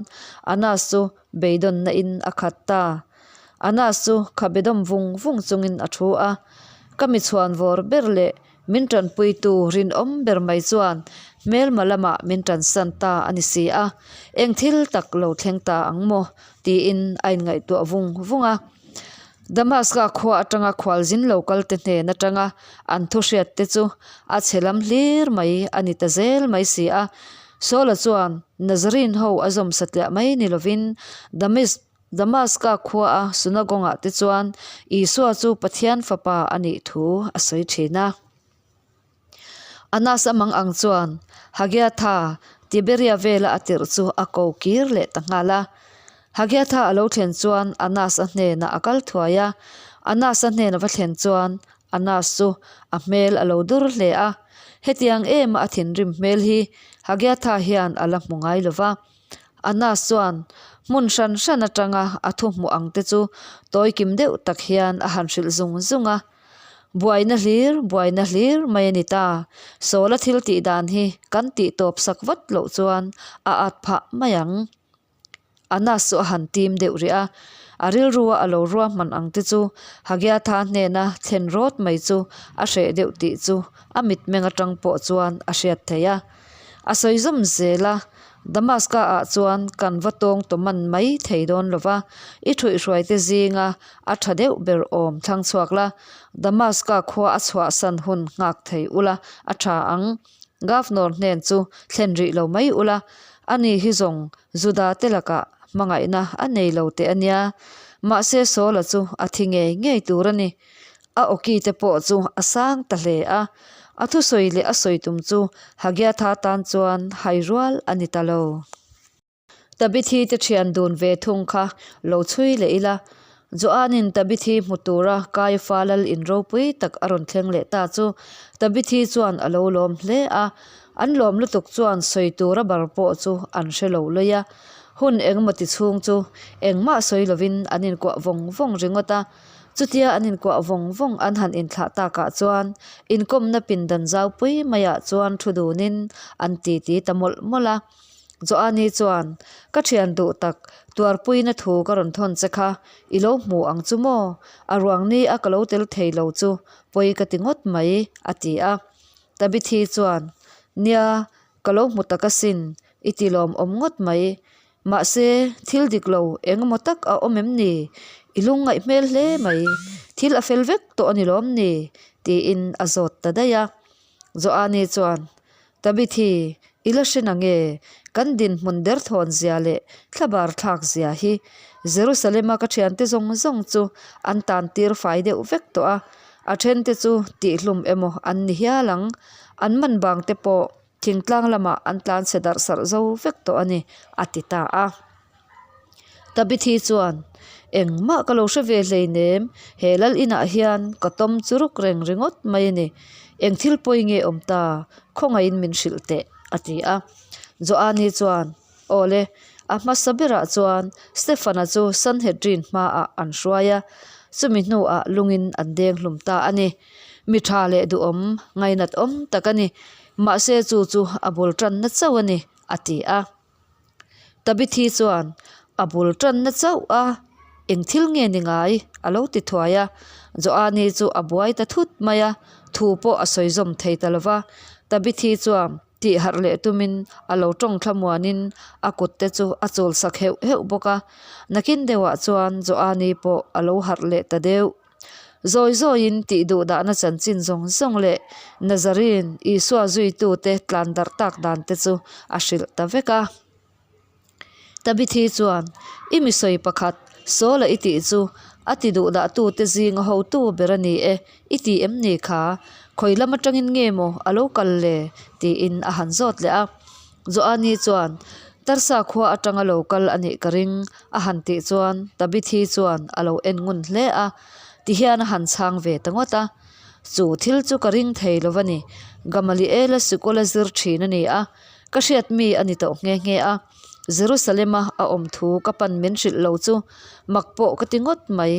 Anas chu beidawnna in a khat ta. Anas chu khabe dawm vung vung chungin a thu a, Ka mi chhuan vawr ber leh Min tanpuitu rinawm ber mai chuan hmelma lamah min tansan ta a ni si a, eng thil tak lo thleng ta ang maw? tiin a inngaihtuah vung vung a. Damaska khua atanga khualzin lo kalte hnen atanga an thu hriat te chu a chhe lam hlir mai a ni ta zel mai si a. Saula chuan Nazarene ho a zawm satliah mai ni lovin Damisk Damaska khuaa sunagawngah te chuan Isua chu Pathian Fapa a nih thu a sawi thin a. Anas a mang ang chuan Hagiatha, Tiberia vela a tirh chu a ko kir leh ta nghal a. Hagiatha a lo thlen chuan Anas a hnenah a kal thuai a. Anas a hnena va thlen chuan Anas chu a hmel a lo dur hle a. Hetiang ema a thinrim hmel hi Hagiatha hian a la hmu ngai lo va. Anas chuan hmun hran hran atanga a thu hmuh ang te chu tawi kim deuh tak hian a han hrilh zung zung a. Buaina hlir, buaina hlir mai a ni ta. Sawla thil tih dan hi kan tih tawp sak vat loh chuan a at phah mai ang. Anas chu a han tim deuh rih a. A rilrua a lo ruahman ang te chu Hagiatha hnena thlen rawt mai chu a hreh deuh tih chu a mitmeng atang pawh chuan a hriat theih a. A sawi zawm zel a, Damaska ah chuan kan va tawng tawh man mai thei dawn lo va, i thuihhruaite zinga a tha deuh ber awm thlang chhuak la, Damaska khua a chhuahsan hun nghak thei ula a tha ang. Governor hnen chu thlen rih lo mai ula, ani hi zawng Juda te lakah hmangaihna a nei lo teh a nia. Mahse Saula chu a thi ngei ngei tur a ni. A awki te pawh chu a sang ta hle a, a thusawi leh a sawi tum chu Hagiatha tan chuan hai rual a ni ta lo. Tabithi te thian dun ve thung kha lo chhui leh ila, Joanin Tabithi hmu tura Kaifa lal in ropui tak a rawn thleng leh ta chu Tabithi chuan a lo lawm hle a, an lawm lutuk chuan sawi tura bar pawh chu an hre lo lawih a, hun engemaw ti chhung chu engmah sawi lovin an inkuah vawng vawng ringawt a. Chutia an inkuah vawng vawng an han inthlah takah chuan inkawmna pindan zaupui maiah chuan thu dunin an titi ta mawlh mawlh a. Joani chuan, Ka thian duh tak, tuarpuina thu ka rawn thawn che kha, i lo hmu ang chu maw? A ruang ni a ka lo tel thei lo chu pawi ka ti ngawt mai, a ti a. Tabithi chuan, Nia, ka lo hmu tak asin, i ti lawmawm ngawt mai. Mahse, thil dik lo eng emaw tak a awm em ni? I lungngaih hmel hle mai, thil a fel vek tawh a ni lawm ni? tiin a zawt ta daih a. Joani chuan, Tabithi, i la hre nange? Kan dinhmun derthawn zia leh thlabar thlak zia hi Jerusalema ka thiante zawng zawng chu an tan tir fai deuh vek tawh a, a thente chu tihhlum emaw an ni hial ang. An man bang te pawh Thingtlang lamah an tlan chhe darh sarh zo vek tawh a ni, a ti ta a. Tabithi chuan, Engmah ka lo hre ve hleinem, he lal inah hian ka tawm chu ruk reng ringawt mai a ni. Eng thil pawi nge awm ta, khawngaihin min hrilh teh, a ti a. Joani chuan, Awle, a hmasa berah chuan Stefana chu Sanhedrin hmaah an hruai a, chumi hnuah lungin an deng hlum ta a ni. Mi tha leh duhawm, ngainat awm tak a ni. Mahse chu chu a bul tanna chauh a ni, a ti a. Tabithi chuan, A bul tanna chauh a, eng thil nge ni ngai? a lo ti thuai a. Joani chu a buai ta thut mai a, thu pawh a sawi zawm thei ta lo va. Tabithi chuan tih harh leh tumin a lo tawng thlamuanin a kut te chu a chul sak heuh heuh bawk a. Nakin deuhah chuan Joani pawh a lo harh leh ta deuh. Zawi zawiin tih duh dahna chanchin zawng zawng leh Nazarene Isua zuitute tlan darh tak dan te chu a hrilh ta vek a. Tabithi chuan, I mi sawi pakhat, Saula i tih chu a ti duh dahtute zinga hotu ber a ni e, i ti em ni kha? Khawi lam atangin nge maw a lo kal le? tiin a han zawt leh a. Joani chuan, Tarsa khua atanga lo kal a nih ka ring, a han tih chuan Tabithi chuan a lo en ngun hle a, tihian a han chhang ve ta ngawt a. Chu thil chu ka ring thei lo va ni, Gamaliela sikul a zir thin a ni a, ka hriat mi a ni tawh nghe nghe a. Jerusalema a awm thu ka pan min hrilh lo chu mak pawh ka ti ngawt mai,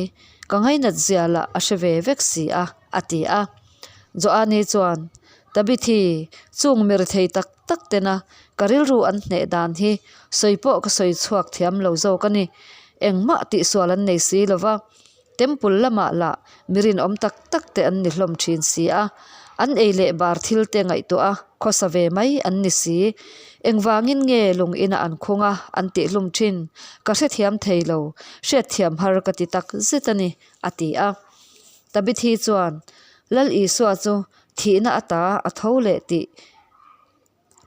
ka ngainat zia lah a hre ve vek si a, a ti a. Joani chuan, Tabithi, chung mi rethei tak tak tena ka rilru an hneh dan hi sawi pawh ka sawi chhuak thiam lo zawk a ni. Engmah tihsual an nei si lo va, Temple lamah lah mi rinawm tak tak te an ni hlawm thin si a, an ei leh bar thil te ngaihtuah a khawsa ve mai an ni si. Engvangin nge lung ina an khung a an tihhlum thin ka hrethiam thei lo, hriatthiam har ka ti tak zet a ni, a ti a. Tabithi chuan, Lal Isua chu thihna ata a tho leh tih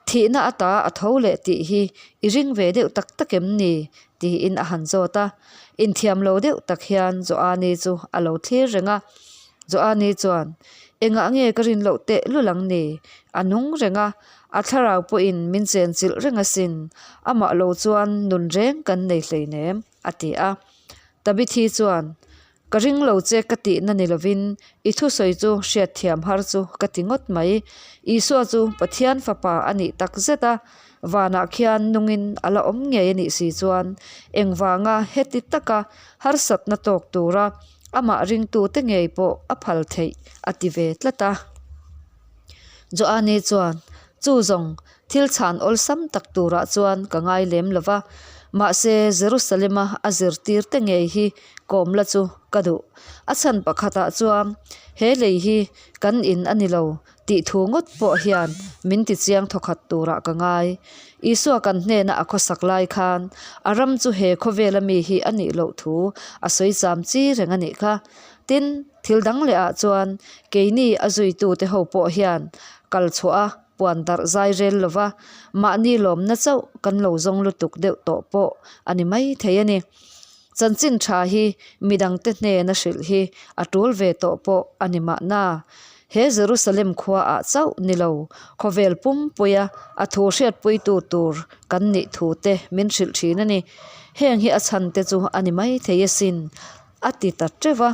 Thihna ata a tho leh tih hi i ring ve deuh tak tak em ni? tiin a han zawt a. Inthiam lo deuh tak hian Joani chu a lo thlir reng a. Joani chuan, Engah nge ka rin loh teh lul ang ni? A nung reng a, a thlarau pawhin min chenchilh reng asin. Amah lo chuan nun reng kan nei hleinem, a ti a. Tabithi chuan, Ka ring lo che ka tihna ni lovin i thusawi chu hriatthiam har chu ka ti ngawt mai. Isua chu Pathian fapa a nih tak zet a, vanah khian nungin a la awm ngei a nih si chuan engvanga heti taka harsatna tawk tura amah ringtute ngei pawh a phal theih a ti ve tlat a. Joani chuan, Chu zawng, thil chhan awlsam tak turah chuan ka ngai lem lo va. Mahse, Jerusalema a zirtirte ngei hi kawm la chu ka duh. A chhan pakhatah chuan he lei hi kan in a ni lo tih thu ngawt pawh hian min tichiang thawkhat turah ka ngai. Isua kan hnena a khawsak lai khan a ram chu he khawvela mi hi a nih loh thu a sawi cham chi reng a nih kha. Tin, thil dang leh ah chuan keini a zuitute ho pawh hian kal chhuah a puan darh zai rel lova mahni lawmna chauh kan lo zawng lutuk deuh tawh pawh a ni mai thei a ni. Chanchin tha hi midangte hnena hrilh hi a tul ve tawh pawh a ni mahna. He Jerusalem khua ah chauh ni lo, khawvel pumpuia a thu hriatpuitu tur kan nih thu te min hrilh thin a ni. Heng hi a chhan te chu a ni mai thei asin. A ti ta teuh a.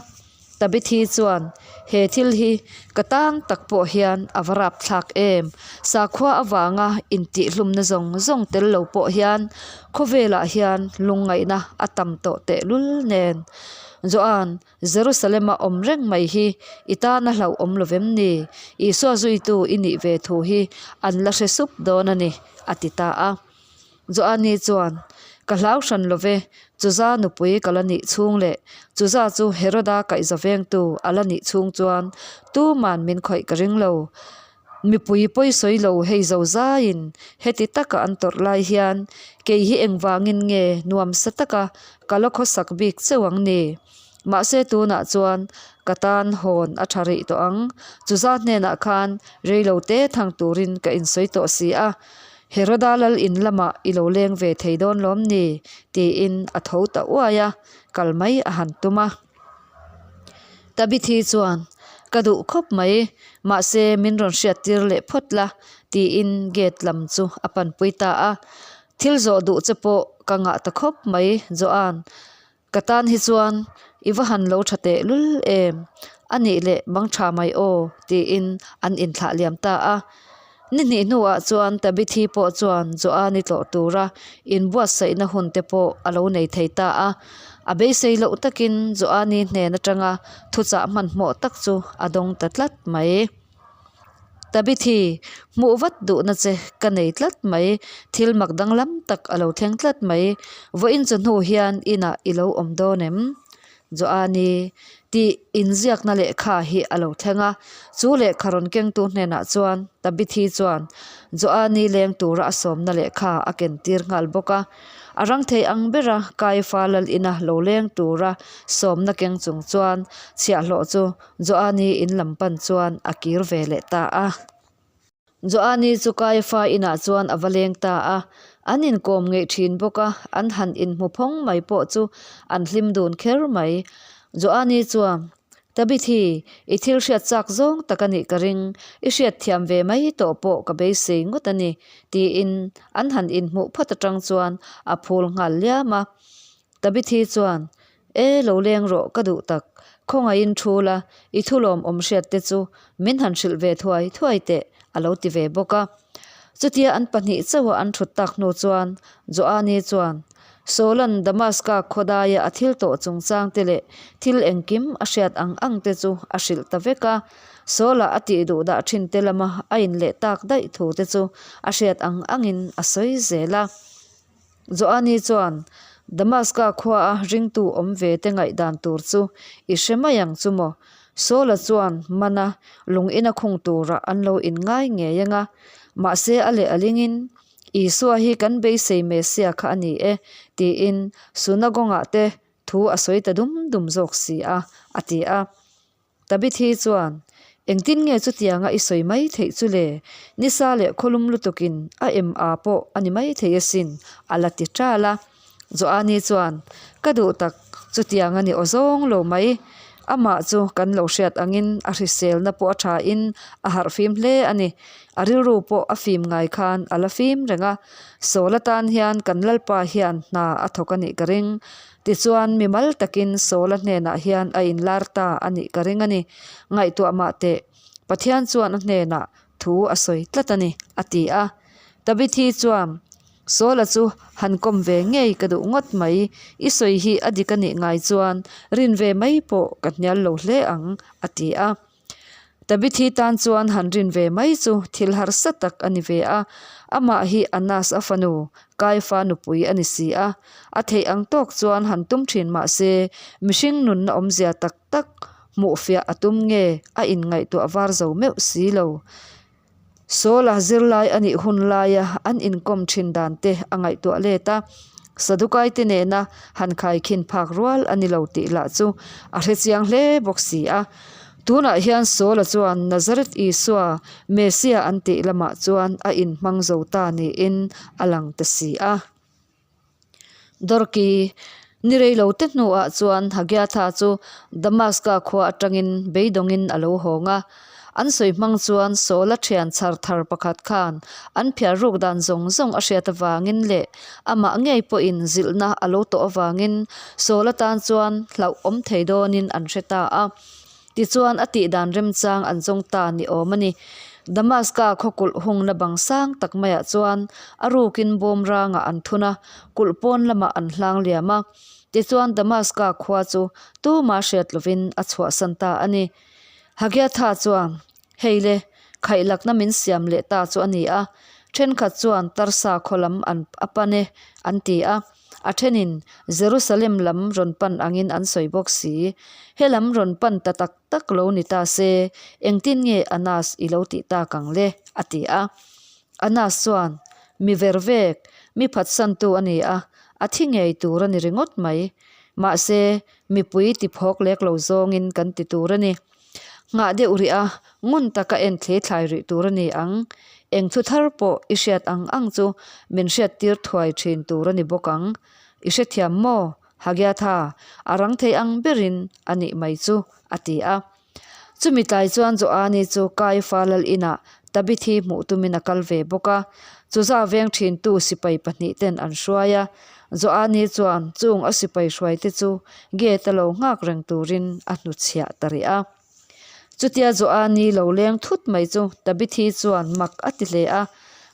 Tabithi chuan, He thil hi ka tan tak pawh hian a va rap thlak em? Sakhua avanga intihhlumna zawng zawng tel lo pawh hian khawvelah hian lungngaihna a tam tawh tehlul nen. Joan, Jerusalem-a awm reng mai hi i tana hlauhawm lo vem ni? Isua zuitu i nih ve thu hi an la hre sup dawn a ni, a ti ta a. Joani chuan, Ka hlau hran lo ve, Chuza nupui ka la nih chhung leh Chuza chu Heroda kaihza vengtu a la nih chhung chuan tuman min khawih ka ring lo. Mipui pawi sawi lo hei zo zaiin heti taka an tawrh lai hian kei hi engvangin nge nuamsa taka ka la khawsak bik cheu ang ni? Mahse tunah chuan ka tan hawn a tha rih tawh ang. Chuza hnenah khan reilo te thang turin ka insawi tawh si a. Heroda lal in lamah i lo leng ve thei dawn lawm ni? tiin a tho ta uai a, kal mai a han tum a. Tabithi chuan, Ka duh khawp mai, mahse min rawn hriattir leh phawt la, tiin gate lam chu a panpui ta a. Thil zawh duh che pawh ka ngah ta khawp mai, Joan. Ka tan hi chuan i va han lo tha teh lul em? A nih leh bang tha mai aw tiin an inthlah liam ta a. Ni hnih hnuah chuan Tabithi pawh chuan Joani tlawh tura inbuatsaihna hun te pawh a lo nei thei ta a. A beisei loh takin Joani hnen atanga thuchah hmanhmawh tak chu a dawng ta tlat mai. Tabithi, hmuh vat duhna che ka nei tlat mai, thil mak danglam tak a lo thleng tlat mai, vawiin chu hnu hian inah i lo awm dawn em? Joani, tih inziakna lehkha hi a lo thleng a, chu lehkha rawn kengtu hnenah chuan Tabithi chuan Joani leng tura a sawmna lehkha a ken tir nghal bawk a. A rang thei ang bera Kaifa lal ina lo leng tura sawmna keng chung chuan chhiahhlawh chu Joani in lam pan chuan a kir ve leh ta a. Joani chu Kaiafa inah chuan a va leng ta a. An inkawm ngeih thin bawk a, an han inhmu phawng mai pawh chu an hlim dun kher mai. Joani chuan, Tabithi, i thil hriat chak zawng tak a nih ka ring, i hriat thiam ve mai tawh pawh ka beisei ngawt a ni, tiin an han inhmuh phawt atang chuan a phul nghal liam a. Tabithi chuan, E, lo leng rawh, ka duh tak. Khawngaihin thu la, i thulawm awm hriat te chu min han hrilh ve thuai thuai teh, a lo ti ve bawk a. Chutia an pahnih chauha an thut tak hnu chuan Joani chuan, Sawlan Damaska khawdaia a thil tawh chungchang te leh thil engkim a hriat ang ang te chu a hrilh ta vek a. Sawla a tih duh dah thin te lama a inleh tak daih thu te chu a hriat ang angin a sawi zel a. Joani chuan, Damaska khuaa ringtu awm ve te ngaihdan tur chu i hre mai ang chu maw? Saula chuan mana lung ina khung turah an lo inngai ngei ang a, mahse a leh alingin, Isua hi kan beisei Messia kha a ni e, tiin sunagawngah te thu a sawi ta dum dum zawk si a, a ti a. Tabithi chuan, Engtin nge chutianga i sawi mai theih chu le? Nisa leh khawlum lutukin a em a pawh a ni mai thei asin, a la ti ṭal a. Joani chuan, Ka duh tak, chutiang a ni aw zawng lo mai. Amah chu kan lo hriat angin a hriselna pawh a ṭhain a harhfim hle a ni. A rilru pawh a fim ngai khan a la fim reng a. Sawl atan hian kan Lalpa hian hna a thawk a nih ka ring. Tichuan, mimal takin Saula hnenah hian a inlar ta a nih ka ring a ni. Ngaihtuah mah teh, Pathian chuan a hnenah thu a sawi tlat a ni, a ti a. Tabithi chuan, Saula chu han kawm ve ngei ka duh ngawt mai, i sawi hi a dik a nih ngai chuan rin ve mai pawh ka hnial lo hle ang, a ti a. Tabithi tan chuan han rin ve mai chu thil harsa tak a ni ve a, amah hi Anas a fanu, Kaifa nupui a ni si a. A theih ang tawk chuan han tum thin mah se, mihring nunna awmzia tak tak hmuhfiah a tum nge a inngaihtuah var zo meuh si lo. Saul-a zirlai a nih hun laia an inkawm thin dan te a ngaihtuah let a, Sadukaite nena han khaikhin phak rual a ni lo tih lah chu a hrechiang hle bawk si a. Tunah hian Saul-a chuan Nazareth Isua, Messiah an tih lamah chuan a inhmang zo ta niin a lang ta si a. Dorki ni rei lo te hnuah chuan Hagiatha chu Damaska khua atangin beidawngin a lo hawng a. An sawi hmang chuan Saula thian chhar thar pakhat khan an phiar ruk dan zawng zawng a hriat avangin leh amah ngei pawhin zilhna a lo tawh avangin Saula tan chuan hlauh awm thei dawnin an hre ta a. Tichuan a tih dan remchang an zawng ta ni awm a ni. Damaska khaw kulh hungna bang sang tak maiah chuan a rukin bawm rangah an thun a, kulh pawn lamah an hlang liam a. Tichuan Damaska khua chu tuma hriat lovin a chhuahsan ta a ni. Hagiatha chuan, Hei le, khaihlakna min siam leh ta chu a ni a, thenkhat chuan Tarsa khaw lam an a pan e, an ti a. A thenin Jerusalem lam rawn pan angin an sawi bawk si. He lam rawn pan ta tak tak lo ni ta se, engtin nge Anas i lo tih tak ang le? a ti a. Anas chuan, Mi ver vek, mi phatsantu a ni a, a thi ngei tur a ni ringawt mai. Mahse, mipui tiphawk lek lo zawngin kan ti tur a ni. Nghah deuh rih a, ngun taka en thlei thlai rih tur a ni ang. Eng thu thar pawh i hriat ang ang chu min hriattir thuai thin tur a ni bawk ang. I hrethiam maw? Hagiatha, a rang thei ang berin a nih mai chu, a ti a. Chumi tlai chuan Joani chu Kaifa lal inah Tabithi hmuh tumin a kal ve bawk a. Chuza veng thintu sipai pahnih ten an hruai a. Joani chuan chung a sipai hruaite chu gate a lo nghak reng turin a hnuchhiah ta rih a. Chutia Joani lo leng thut mai chu Tabithi chuan mak a ti hle a,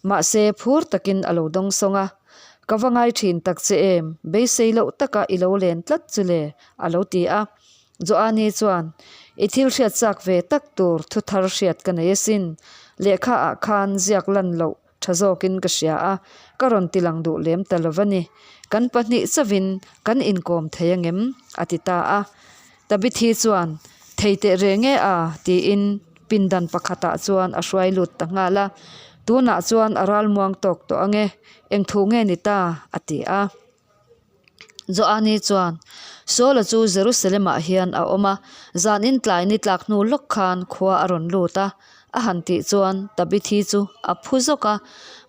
mahse phur takin a lo dawng sawng a. Ka va ngai thin tak che em, beisei loh taka i lo len tlat chu le, a lo ti a. Joani chuan, I thil hriat chak ve tak tur thu thar hriat ka nei asin, lehkha ah khan ziak lan loh tha zawkin ka hria a, ka rawn ti lang duh lem ta lo va ni. Kan pahnih chauhin kan inkawm thei angem? a ti ta a. Tabithi chuan, Thei teh reng e a, tiin pindan pakhatah chuan a hruai lut ta nghal a. Tunah chuan a ralmuang tawk tawh ange, eng thu nge ni ta? a ti a. Joani chuan, Saula chu Jerusalem-ah hian a awm a, zanin tlai ni tlak hnu lawk khan khua a rawn lut a, a han tih chuan Tabithi chu a phu zawk a,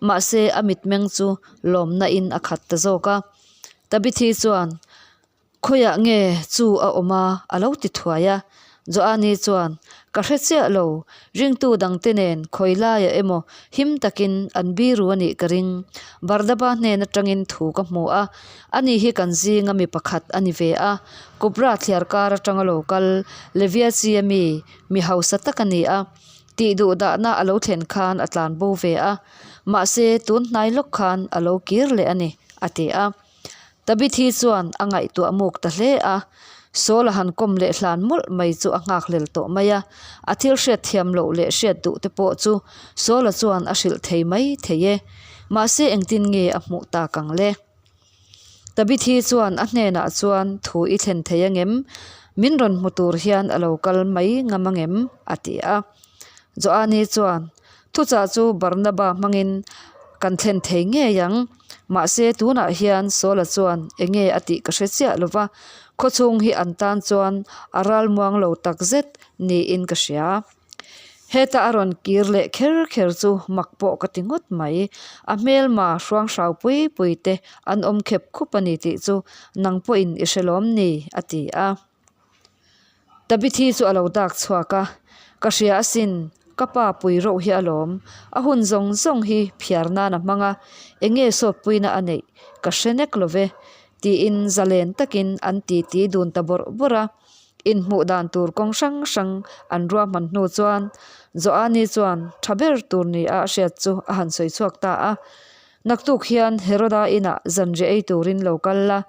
mahse a mitmeng chu lawmna in a khat ta zawk a. Tabithi chuan, Khawiah nge chu a awm a? a lo ti thuai a. Joani chuan, Ka hre chiah lo, ringtu dangte nen khawi laiah emaw him takin an biru a nih ka ring. Barnaba hnen atangin thu ka hmu a, ani hi kan zinga mi pakhat a ni ve a, Kupra thliar kar atanga lo kal Levia chi ami, mi hausa tak a ni a, tih duh dahna a lo thlen khan a tlan bo ve a, mahse tun hnai lawk khan a lo kir leh a ni, a ti a. Tabithi chuan a ngaihtuah muk ta hle a, Saul a han kawm leh hlan mawlh mai chu a nghakhlel tawh mai a, a thil hriat thiam loh leh hriat duh te pawh chu Saul-a chuan a hrilh thei mai thei e. Mahse engtin nge a hmuh tak ang le? Tabithi chuan a hnenah chuan thu i thlen thei angem? Min rawn hmu tur hian a lo kal mai ngam angem? a ti a. Joani chuan, Thuchah chu Barnaba hmangin kan thlen thei ngei ang. Mahse tunah hian Saula chuan eng nge a tih ka hre chiah lo va, khawchhung hi an tan chuan a ralmuang lo tak zet niin ka hria. Heta a rawn kir leh kher kher chu mak pawh ka ti ngawt mai. A hmelma hruang hrau pui pui te an awm khep khup a ni tih chu nang pawhin i hre lawm ni, a ti a. Tabithi chu a lo dak chhuak a, Ka hria asin, ka pa pui reuh hi alawm, a hun zawng zawng hi phiar nan a hmang a, eng nge sawtpuina a neih ka hre nek lo ve, tiin zalen takin an titi dun ta bawrh bawrh a. Inhmuh dan tur kawng hrang hrang an ruahman hnu chuan Joani chuan tha ber tur nia a hriat chu a han sawi chhuak ta a. Naktuk hian Heroda inah zanriah ei turin lo kal la,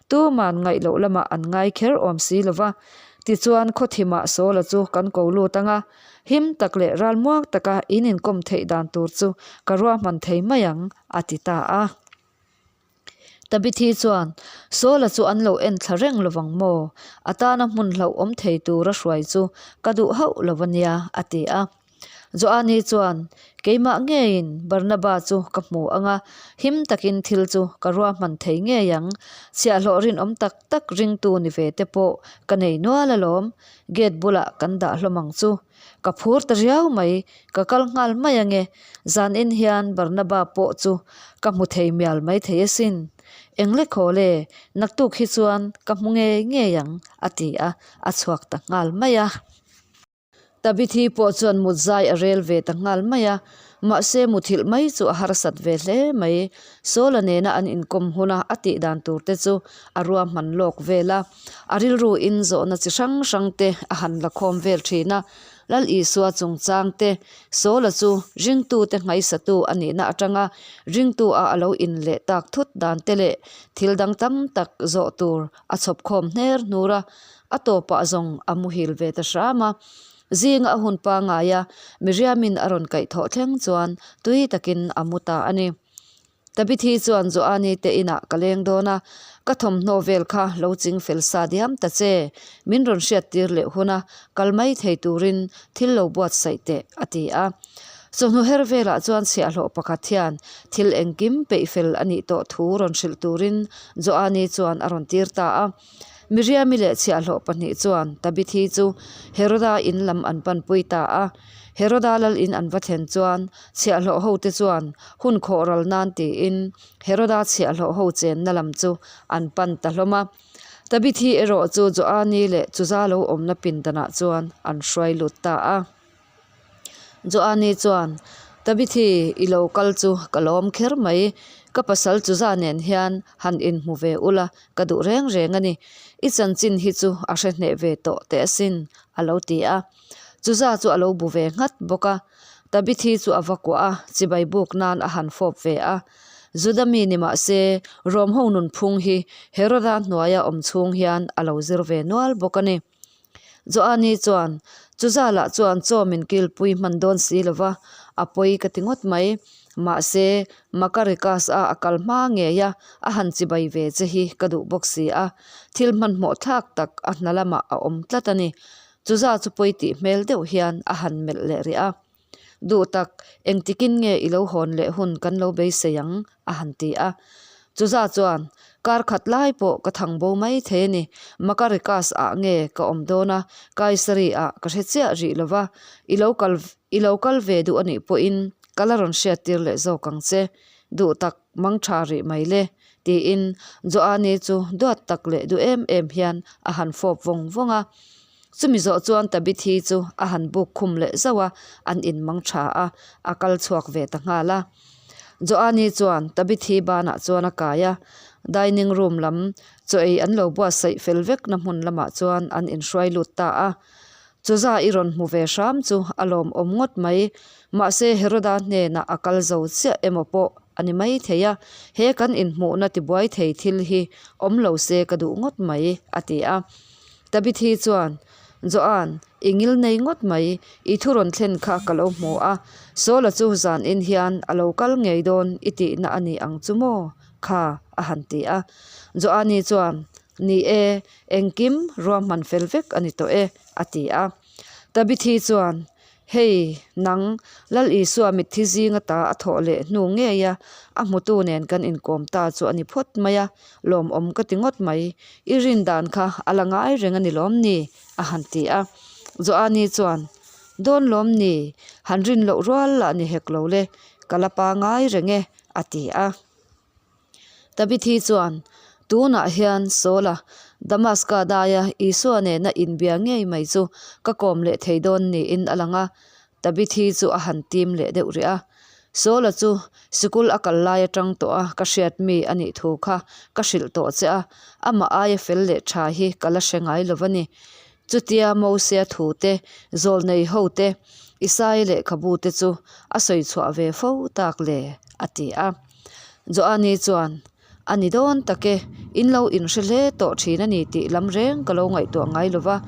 tuman ngaih loh lamah an ngai kher awm si lo va. Tichuan khawthimah Sawla chu kan ko lut ang a, him tak leh ralmuang taka in inkawm theih dan tur chu ka ruahman thei mai ang, a ti ta a. Tabithi chuan, Sawla chu an lo en thla reng lovang maw? A tana hmun hlauhawm thei tura hruai chu ka duh hauh lo a nia, a ti a. Joani chuan, Keimah ngeiin Barnaba chu ka hmu ang a, him takin thil chu ka ruahman thei ngei ang. Chhiahhlawh rinawm tak tak ringtu ni ve te pawh ka nei nual alawm. Gate bulah kan dah hlawm ang chu. Ka phur ta riau mai, ka kal nghal mai ange. Zanin hian Barnaba pawh chu ka hmu thei mial mai thei asin. Engle khaw le, naktuk hi chuan ka hmu ngei ngei ang, a ti a, a chhuak ta nghal mai a. Tabithi pawh chuan mut zai a rel ve ta nghal mai a, mahse muthilh mai chu a harsat ve hle mai. Sawla nena an inkawm huna a tih dan tur te chu a ruahman lawk vel a, a rilru in zawhna chi hrang hrang te a han la khawm vel thin a. Lal Isua chungchang te, Sawla chu ringtute nghaisatu a nihna atanga ringtu a a lo in leh tak thut dan te leh thil dang tam tak zawh tur a chhawp khawm hner hnur a. A tawpah zawng a muhil ve ta hram a, zinga a hun pangai a, Miriamin a rawn kaih thawh thleng chuan tui takin a mu ta a ni. Tabithi chuan Joani te inah ka leng dawn a, ka thawmhnaw vel kha lo ching fel sa diam ta che, min rawn hriattir leh hun a, kal mai thei turin thil lo buatsaih teh, a ti a. Chawhnu her velah chuan chhiahhlawh pakhat hian thil engkim peih fel a nih tawh thu rawn hrilh turin Joani chuan a rawn tir ta a. Miriami leh chhiahhlawh pahnih chuan Tabithi chu Heroda in lam an panpui ta a. Heroda lal in an va thlen chuan chhiahhlawh hote chuan hun khawh ral nan tiin Heroda chhiahhlawh ho chenna lam chu an pan ta hlawm a. Tabithi erawh chu Joani leh Chuza lo awmna pindanah chuan an hruai lut ta a. Joani chuan, Tabithi, i lo kal chu ka lawm kher mai. Ka pasal Chuza nen hian han inhmu ve ula ka duh reng reng a ni. I chanchin hi chu a hre hneh ve tawh teh asin, a lo ti a. Chuza chu a lo bu ve nghat bawk a. Tabithi chu a va kuah a, chibai buk nan a han fawp ve a. Juda mi ni mah se, Rom ho nunphung hi Heroda hnuaia awm chhung hian a lo zir ve nual bawk a ni. Joani chuan, Chu zalah chuan chaw min kilpui hman dawn si lo va, a pawi ka ti ngawt mai. Mahse, Makarikas a a kal hma ngei a, a han chibai ve che hi ka duh bawk si a. Thil hmanhmawh thlak tak a hna lamah a awm tlat a ni. Chu za chu pawi tih hmel deuh hian a han melh leh rih a. Duh tak, engtikin nge i lo hawn leh hun kan lo beisei ang? a han ti a. Chuza chuan, Kar khat lai pawh ka thang bo mai thei a ni. Makarikas ah nge ka awm dawn a, Kaisari ah ka hre chiah rih lo va, i lo kal i lo kal ve duh a nih pawhin ka la rawn hriattir leh zawk ang che. Duh tak, mang tha rih mai le, tiin Joani chu duat tak leh duh em em hian a han fawp vawng vawng a. Chumi zawh chuan Tabithi chu a han buk khum leh zauh a, an inmang tha a, a kal chhuak ve ta nghal a. Joani chuan Tabithi banah chuan a kai a, dining room lam chaw ei an lo buatsaih fel vekna hmun lamah chuan an inhruai lut ta a. Chuza i rawn hmu ve hram chu a lawmawm ngawt mai, mahse Heroda hnenah a kal zo chiah emaw pawh a ni mai thei a, he kan inhmuhna tibuai thei thil hi awm lo se ka duh ngawt mai, a ti a. Tabithi chuan, Joan, i ngil nei ngawt mai, i thu rawn thlen kha ka lo hmu a, Sawla chu zanin hian a lo kal ngei dawn i tihna a ni ang chu maw? kha a han ti a. Joani chuan, Ni e, engkim ruahman fel vek a ni tawh e, a ti a. Tabithi chuan, Hei, nang, Lal Isua mitthi zinga ta a thawh leh hnu ngei a, a hmutu nen kan inkawm ta chu a ni phawt mai a, lawmawm ka ti ngawt mai. I rin dan kha a la ngai reng a ni lawm ni? a han ti a. Joani chuan, Dawn lawm ni, han rin loh rual lah ni hek lo le, ka la pa ngai reng e, a ti a. Tabithi chuan, Tunah hian Saula, Damaska daia Isua nena inbia ngei mai chu ka kawm leh thei dawn niin a lang a. Tabithi chu a han tim leh deuh rih a. Saula chu sikul a kal lai atang tawh a ka hriat mi a nih thu kha ka hrilh tawh che a, amah aia fel leh tha hi ka la hre ngai lo va ni. Chutia Mosia thu te, zawlnei ho te, Isaia lehkhabu te chu a sawi chhuah ve fo tak le, a ti a. Joani chuan, A ni dawn tak e, in lo inhre hle tawh thin a ni tih lam reng ka lo ngaihtuah ngai lo va.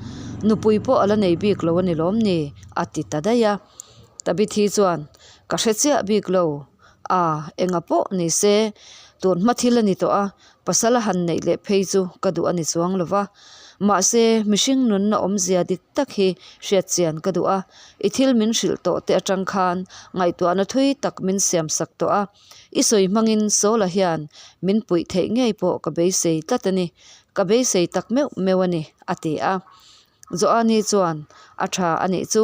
Nupui pawh a la nei bik lo a ni lawm ni? a ti ta daih a. Tabithi chuan, Ka hre chiah bik lo. A, enga pawh ni se, tun hma thil a ni tawh a, pasal a han neih leh phei chu ka duh a ni chuang lo va. Mahse, mihring nunna awmzia dik tak hi hriat chian ka duh a, i thil min hrilh tawh te atang khan ngaihtuahna thui tak min siam sak tawh a, i sawi hmangin Sawla hian min puih theih ngei pawh ka beisei tlat a ni, ka beisei tak meuh meuh a ni, a ti a. Joani chuan, A tha a nih chu,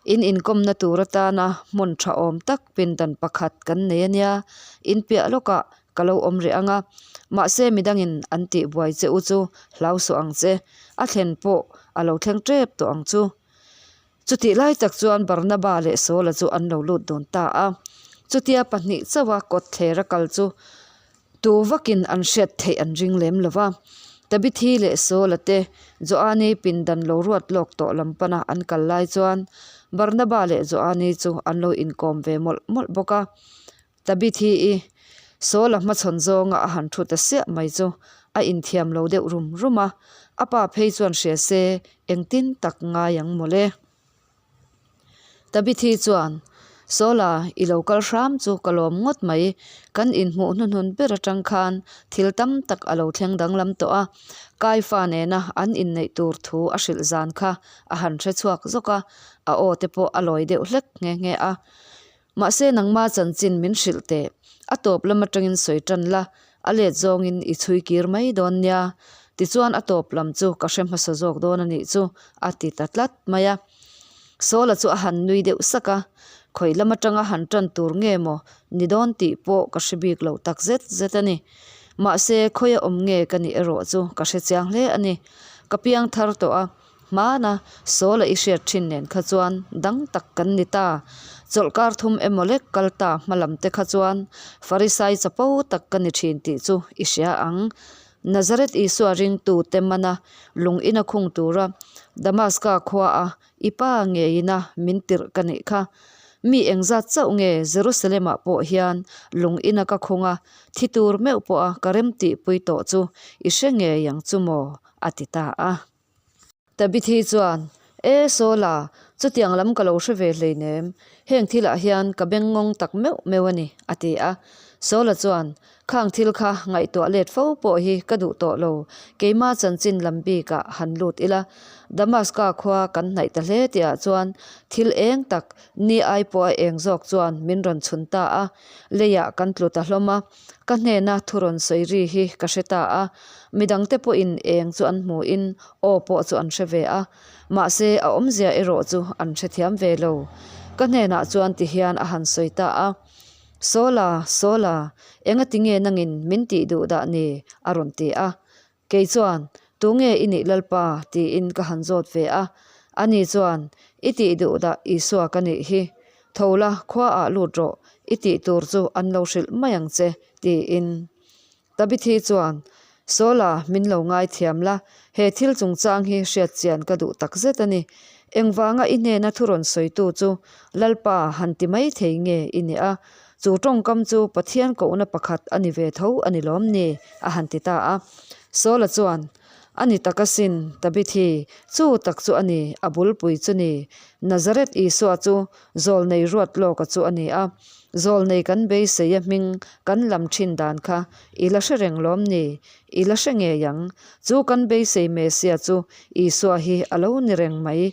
in inkawmna tur atana hmun tha awm tak pindan pakhat kan nei a nia, in piah lawkah ka lo awm rih ang a, mahse midangin an tih buai che u chu hlau suh ang che, a thlen pawh a lo thleng tep tawh ang chu. Chutih lai tak chuan Barnaba leh Saula chu an lo lut dun ta a, chutia pahnih chauha kawt thler a kal chu Tu vakin an hriat theih an ring lem lo va. Tabithi leh Saula te Joani pindan lo ruat lawk tawh lam pana an kal lai chuan Barnaba leh Joani chu an lo inkawm ve mawlh mawlh bawk a. Tabithi-i Saula hmachhawn zawnga a han thu ta siah mai chu a inthiam lo deuh rum rum a, a pa phei chuan hria se engtin tak ngai ang mawle. Tabithi chuan, Sawla, i lo kal hram chu ka lawm ngawt mai. Kan inhmuh hnuhnun ber atang khan thil tam tak a lo thleng danglam tawh a. Kaifa nena an inneih tur thu a hrilh zan kha a han hre chhuak zawk a, a aw te pawh a lawi deuh hlek nghe nghe a. Mahse nangma chanchin min hrilh teh, a tawp lam atangin sawi tan la, a let zawngin i chhui kir mai dawn nia. Tichuan a tawp lam chu ka hre hmasa zawk dawn a nih chu, a ti ta tlat mai a. Sawla chu a han nui deuh sak a, khawi lam atanga han tan tur nge maw ni dawn tih pawh ka hre bik lo tak zet zet a ni. Mahse khawi a awm nge ka nih erawh chu ka hre chiang hle a ni. Ka piang thar tawh a, Hmana Sawla i hriat thin nen kha chuan dang tak kan ni ta. Chawlhkar thum emaw lek kal ta hma lam te kha chuan Farisai chapo tak ka ni thin tih chu i hria ang. Nazareth Isua ringtu te mana lung ina khung tura Damaska khua a i pa ngeiina min tirh ka nih kha. Mi engzat chauh nge Jerusalem ah pawh hian lung ina ka khung a, thi tur meuh pawha ka remtihpui tawh chu i hre ngei ang chu maw? a ti ta a. Tabithi chuan, E Sawla, chutiang lam ka lo hre ve hleinem, heng thilah hian ka beng ngawng tak meuh meuh a ni, a ti a. Sawla chuan, Khang thil kha ngaihtuah let fo pawh hi ka duh tawh lo, keima chanchin lam bikah han lut ila. Damaska khua kan hnaih ta hle tihah chuan thil eng tak, ni ai pawh a eng zawk chuan min rawn chhun ta a, leiah kan tlu ta hlawm a. Ka hnena thu rawn sawi ri hi ka hre ta a, midangte pawhin eng chu an hmuhin aw pawh chu an hre ve a, mahse a awmzia erawh chu an hrethiam ve lo. Ka hnenah chuan tihian a han sawi ta a, Sawla, Sawla, engatinge nangin min tih duh dah ni? a rawn ti a. Kei chuan, Tunge i nih Lalpa? tiin ka han zawt ve a. Ani chuan, I tih duh dah Isua ka nih hi. Tho la, khuaah lut rawh, i tih tur chu an lo hrilh mai ang che, tiin. Tabithi chuan, Sawla, min lo ngaithiam la, he thil chungchang hi hriat chian ka duh tak zet a ni. Engvanga i hnena thu rawn sawitu chu Lalpa han ti mai thei nge i nih a? Chu tawngkam chu Pathian kohna pakhat a ni ve tho a ni lawm ni? a han ti ta a. Saula chuan, A ni tak asin, Tabithi, chu tak chu a ni, a bulpui chu ni. Nazareth Isua chu zawlnei ruat lawka chu a ni a. Zawlnei kan beisei a hming kan lam thin dan kha i la hre reng lawm ni? I la hre ngei ang. Chu kan beisei Mesia chu Isua hi a lo ni reng mai.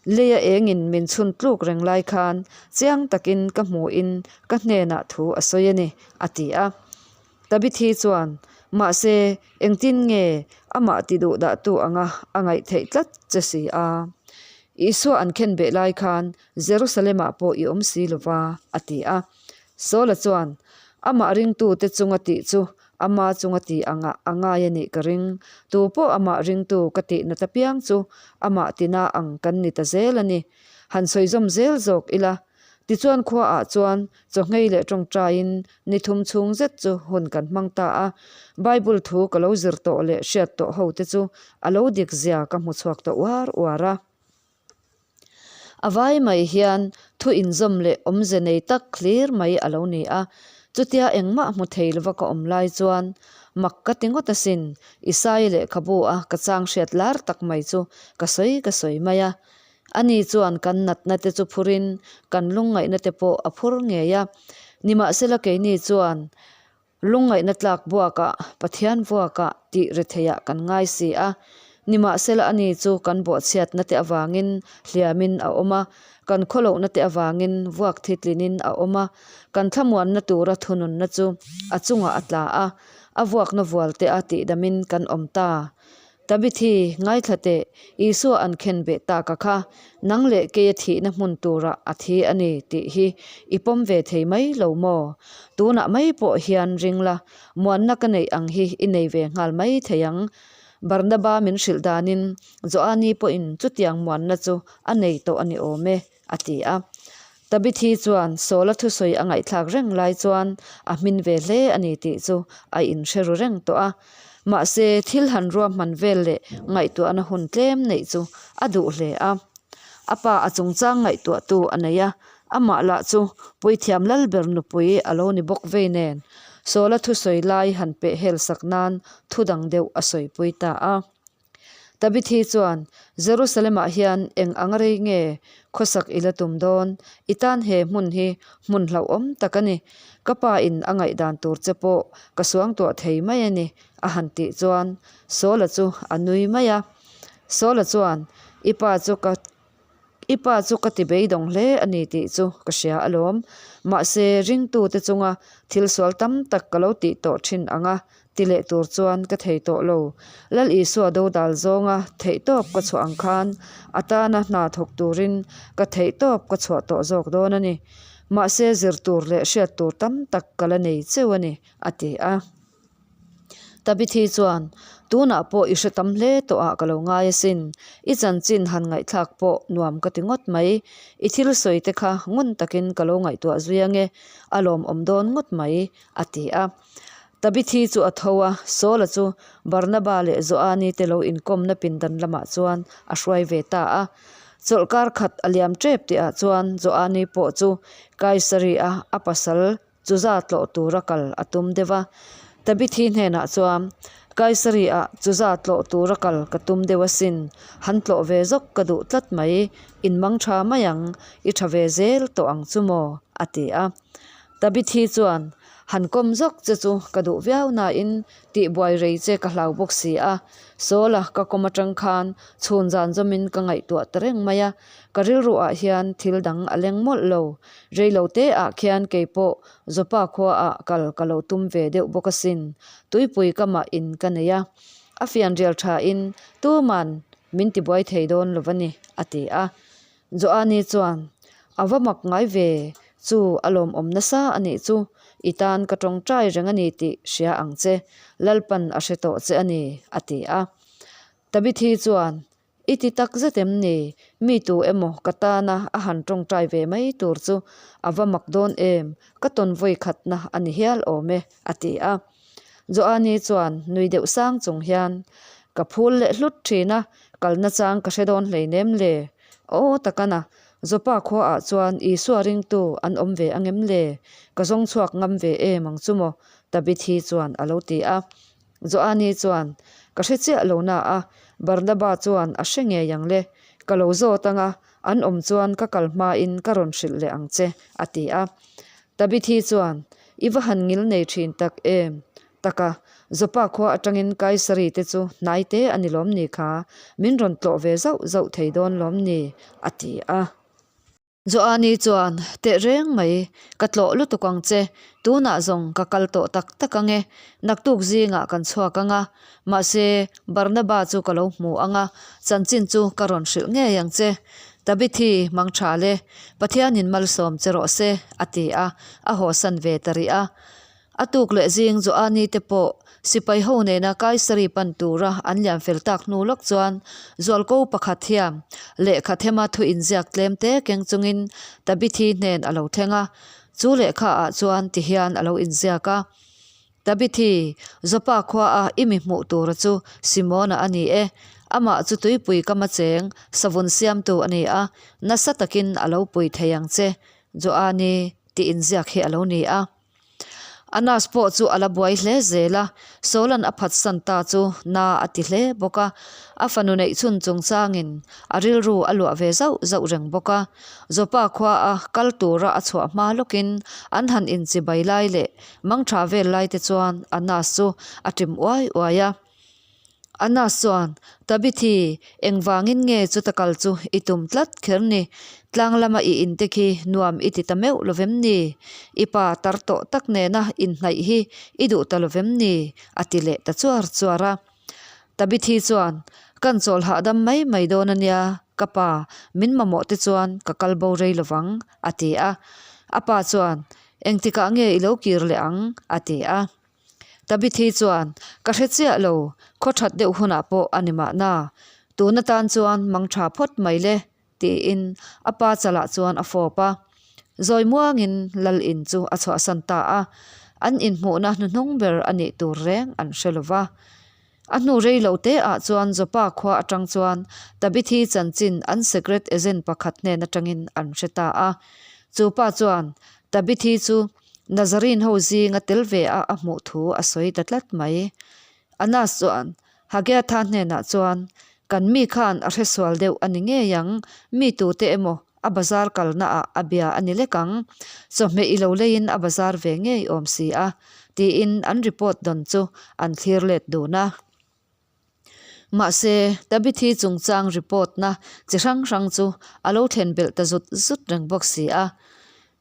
Leia engin min chhun tluk reng lai khan chiang takin ka hmuhin ka hnenah thu a sawi a ni, a ti a. Tabithi chuan, Mahse, engtin nge amah ti duh dahtu anga a ngaih theih tlat che si a? Isua an khen beh lai khan Jerusalem-ah pawh i awm si lo va, a ti a. Saula chuan, Amah ringtute chunga tih chu Ama chunga tih angah a ngai a nih ka ring. Tu pawh amah ringtu ka tih nat apiang chu amah tina ang kan ni ta zel a ni. Han sawi zawm zel zawk ila. Tichuan khuaah chuan chawhngei leh tawngtaiin ni thum chhung zet chu hun kan hmang ta a. Bible thu ka lo zir tawh leh hriat tawh ho te chu a lo dik zia ka hmu chhuak ta uar uar a. A vai mai hian thu inzawm leh awmze nei tak hlir mai a lo ni a. Chutia engmah hmu thei lova ka awm lai chuan mak ka ti ngawt asin, Isaia lehkhabu a ka chang hriat lar tak mai chu ka sawi ka sawi mai a. Ani chuan kan natna te chu phurin kan lungngaihna te pawh a phur ngei a. Nimahsela keini chuan Lungngaihna tlak buakah, Pathian vuakah tih retheiah kan ngai si a. Nimahsela ani chu kan bawhchhiatna te avangin hliamin a awm a, kan khawlohna te avangin vuak thitlinin a awm a, kan thlamuanna tura thununna chu a chungah a tla a, a vuakna vualte a tihdamin kan awm ta. Tabithi, ngaithla teh, Isua an khen beh tak a kha, nang leh keia thihna hmun turah a thi a ni tih hi i pawm ve thei mai lo maw? Tunah mai pawh hian ring la, muanna ka neih ang hi i nei ve nghal mai thei ang. Barnaba min hrilh danin Joani pawhin chutiang muanna chu a nei tawh a ni awm e, a ti a. Tabithi chuan Saula thusawi a ngaihthlak reng lai chuan a hmin ve hle a ni tih chu a inhre ru reng tawh a. Mahse, thil han ruahman vel leh ngaihtuahna hun tlem neih chu a duh hle a. A pa a chungchang ngaihtuahtu a nei a, amah lah chu puithiam Lalber nupui a lo ni bawk vei nen Saula thusawi lai han peh hel sak nan thu dang deuh a sawipui ta a. Tabithi chuan, Jerusalem-ah hian eng ang rei nge khawsak i la tum dawn? I tan he hmun hi hmun hlauhawm tak a ni. Ka pa in a ngaihdan tur che pawh ka suangtuah thei mai a ni, a han tih chuan Saula chu a nui mai a. Saula chuan, I pa chu ka I pa chu ka ti beidawng hle a ni tih chu ka hria alawm. Mahse, ringtute chunga thil sual tam tak ka lo tih tawh thin ang a, ti leh tur chuan ka thei tawh lo. Lal Isua dodal zawnga theihtawp ka chhuah ang khan a tana hna thawk turin ka theihtawp ka chhuah tawh zawk dawn a ni. Mahse, zir tur leh hriat tur tam tak ka la nei cheu a ni, a ti a. Tabithi chuan, Tunah pawh i hre tam hle tawh ah ka lo ngai asin. I chanchin han ngaihthlak pawh nuam ka ti ngawt mai. I thil sawi te kha ngun takin ka lo ngaihtuah zui ange, a lawmawm dawn ngawt mai, a ti a. Tabithi chu a tho a, Saula chu Barnaba leh Joani te lo inkawmna pindan lamah chuan a hruai ve ta a. Chawlhkar khat a liam tep tihah chuan Joani pawh chu Kaisari-a a pasal Chu za tlawh tura kal a tum deuh a. Tabithi hnenah chuan, Kaisari-ah chu za tlawh tura kal ka tum deuh asin, han tlawh ve zawk ka duh tlat mai, in mang tha mai ang, i tha ve zel tawh ang chu maw? a ti a. Tabithi chuan, Han kawm zawk che chu ka duh viau nain tihbuai rei che ka hlau bawk si a, Sawla ka kawm atang khan chhun zan zawmin ka ngaihtuah ta reng mai a, ka rilruah hian thil dang a leng mawlh lo. Reilo te ah khian kei pawh Joppa khua ah kal ka lo tum ve deuh bawk asin. Tuipui ka mah in ka nei a. A fianrial tha in tuman min tibuai thei dawn lo a ni, a ti a. Joani chuan, A va mak ngai ve, chu a lawmawm nasa a nih chu, i tan ka tawngtai reng a ni tih hria ang che, Lalpan a hre tawh che a ni, a ti a. Tabithi chuan, I ti tak zet em ni? Mi tu emaw ka tana a han tawngtai ve mai tur chu a va mak dawn em? Ka tawn vawi khatna a ni hial awm e, a ti a. Joani chuan nui deuh sang chung hian, Ka phul leh hlut thin a, kalna chang ka hre dawn hleinem le. Aw takana, Joppa khuaah chuan Isua ringtu an awm ve angem le? Ka zawng chhuak ngam ve em ang chu maw? Tabithi chuan a lo ti a. Joani chuan, Ka hre chiah lo na a, Barnaba chuan a hre ngei ang le. Ka lo zawt ang a, an awm chuan ka kal hmain ka rawn hrilh leh ang che, a ti a. Tabithi chuan, I va han ngil nei thin tak em? Taka, Joppa khua atangin Kaisari te chu hnai te a ni lawm ni kha? Min rawn tlawh ve zauh zauh thei dawn lawm ni? a ti a. Joani chuan, Teh reng mai, ka tlawh lutuk ang che. Tunah zawng ka kal tawh tak tak ang e. Naktuk zingah kan chhuak ang a. Mahse, Barnaba chu ka lo hmu ang a, chanchin chu ka rawn hrilh ngei ang che. Tabithi, mang tha le. Pathianin malsawm che rawh se, a ti a, a hawsan ve ta rih a. A tuk leh zing Joani te pawh sipai ho nena Kaisari pan tura an lian fel tak hnu lawk chuan zualko pakhat hian lehkha thema thu inziak tlem te keng chungin Tabithi hnen a lo thleng a. Chu lehkha ah chuan ti hian a lo inziak a, Tabithi, Joppa khua a i mi hmuh tura chu Simona a ni e. Amah chu tuipui kama cheng savun siamtu a ni a, nasa takin a lo pui thei ang che, Joani tih inziak hi a lo ni a. Anas pawh chu a la buai hle zel a, Sawla'n a phatsan ta chu na a ti hle bawk a, a fanu neih chhun chungchangin a rilru a luah ve zauh zauh reng bawk a. Joppa khua a kal tura a chhuah hma lawkin an han inchibai lai leh mangtha vel lai te chuan Anas chu a ṭim uai uai a. Anas chuan, Tabithi, engvangin nge chuta kal chu i tum tlat kher ni? Tlang lama i inte khi nuam i ti ta meuh lovem ni? I pa tar tawh tak nena inhnaih hi i duh ta lovem ni? a ti leh ta chuar chuar a. Tabithi chuan, Kan chawl hahdam mai mai dawn a nia, ka pa, min mamawh te chuan ka kal bo rei lovang, a ti a. A pa chuan, Engtikah nge i lo kir leh ang? a ti a. Tabithi chuan, Ka hre chiah lo, khaw that deuh hunah pawh a ni mahna. Tun atan chuan mang tha phawt mai le, tiin a pa chalah chuan a fawp a. Zawi muangin Lal in chu a chhuahsan ta a, an inhmuhna hnuhnung ber a nih tur reng an hre lo va. A hnu rei lo te ah chuan Joppa khua atang chuan Tabithi chanchin an secret agent pakhat hnen atangin an hre ta a. Chu pa chuan Tabithi chu Nazarene ho zinga tel ve a a hmuh thu a sawi ta tlat mai. Anas chuan Hagiatha hnenah chuan, Kan mi khan a hresual deuh a ni ngei ang, mi tute emaw a bazar kalna ah a bia a ni lek ang, chawhmeh i lo leiin a bazar ve ngei awm si a, tiin an report dawn chu an thlir let dun a. Mahse, Tabithi chungchang report na chi hrang hrang chu a lo thlen belh ta zut zut reng bawk si a.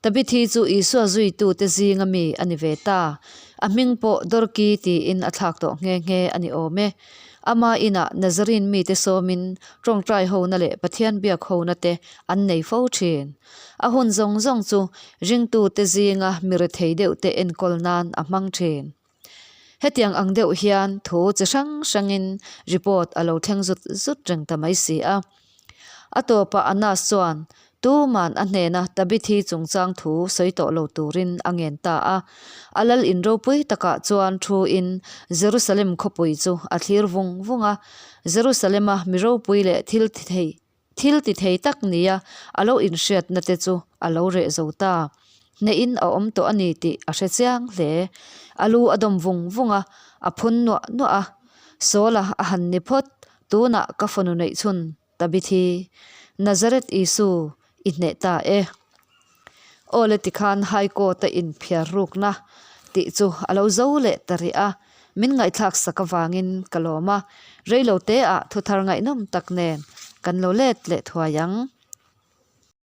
Tabithi chu Isua zuitute zinga mi a ni ve ta. A hming pawh Dorki tiin a thlak tawh nghe nghe a ni awm e. Ama inah Nazarene mite sawmin tawngtai hona leh Pathian biak hona te an nei fo thin. A hun zawng zawng chu ringtute zinga mi rethei deuhte enkawl nan a hmang thin. Hetiang ang deuh hian thu chi hrang hrangin report a lo thleng zut zut reng ta mai si a. A tawpah Anas chuan tuman a hnena Tabithi chungchang thu sawi tawh lo turin a ngen ta a. A lal in ropui takah chuan thuin Jerusalem khawpui chu a thlir vung vung a. Jerusalem-a mi ropui leh thil thei Thil ti thei tak nia a lo inhriatna te chu a lo reh zo ta. Hnehin a awm tawh a ni tih a hre chiang hle. A lu a dawm vung vung a, a phun nuah nuah a. Sawla a han ni phawt, tunah ka fanu neih chhun Tabithi, Nazareth Isu i hneh ta e. Aw le tikhan High Court a inphiar rukna tih chu a lo zo leh ta rih a, min ngaihthlak sak avangin ka lawm a, reilo te ah thuthar ngaihnawm tak nen kan lo let leh thuai ang.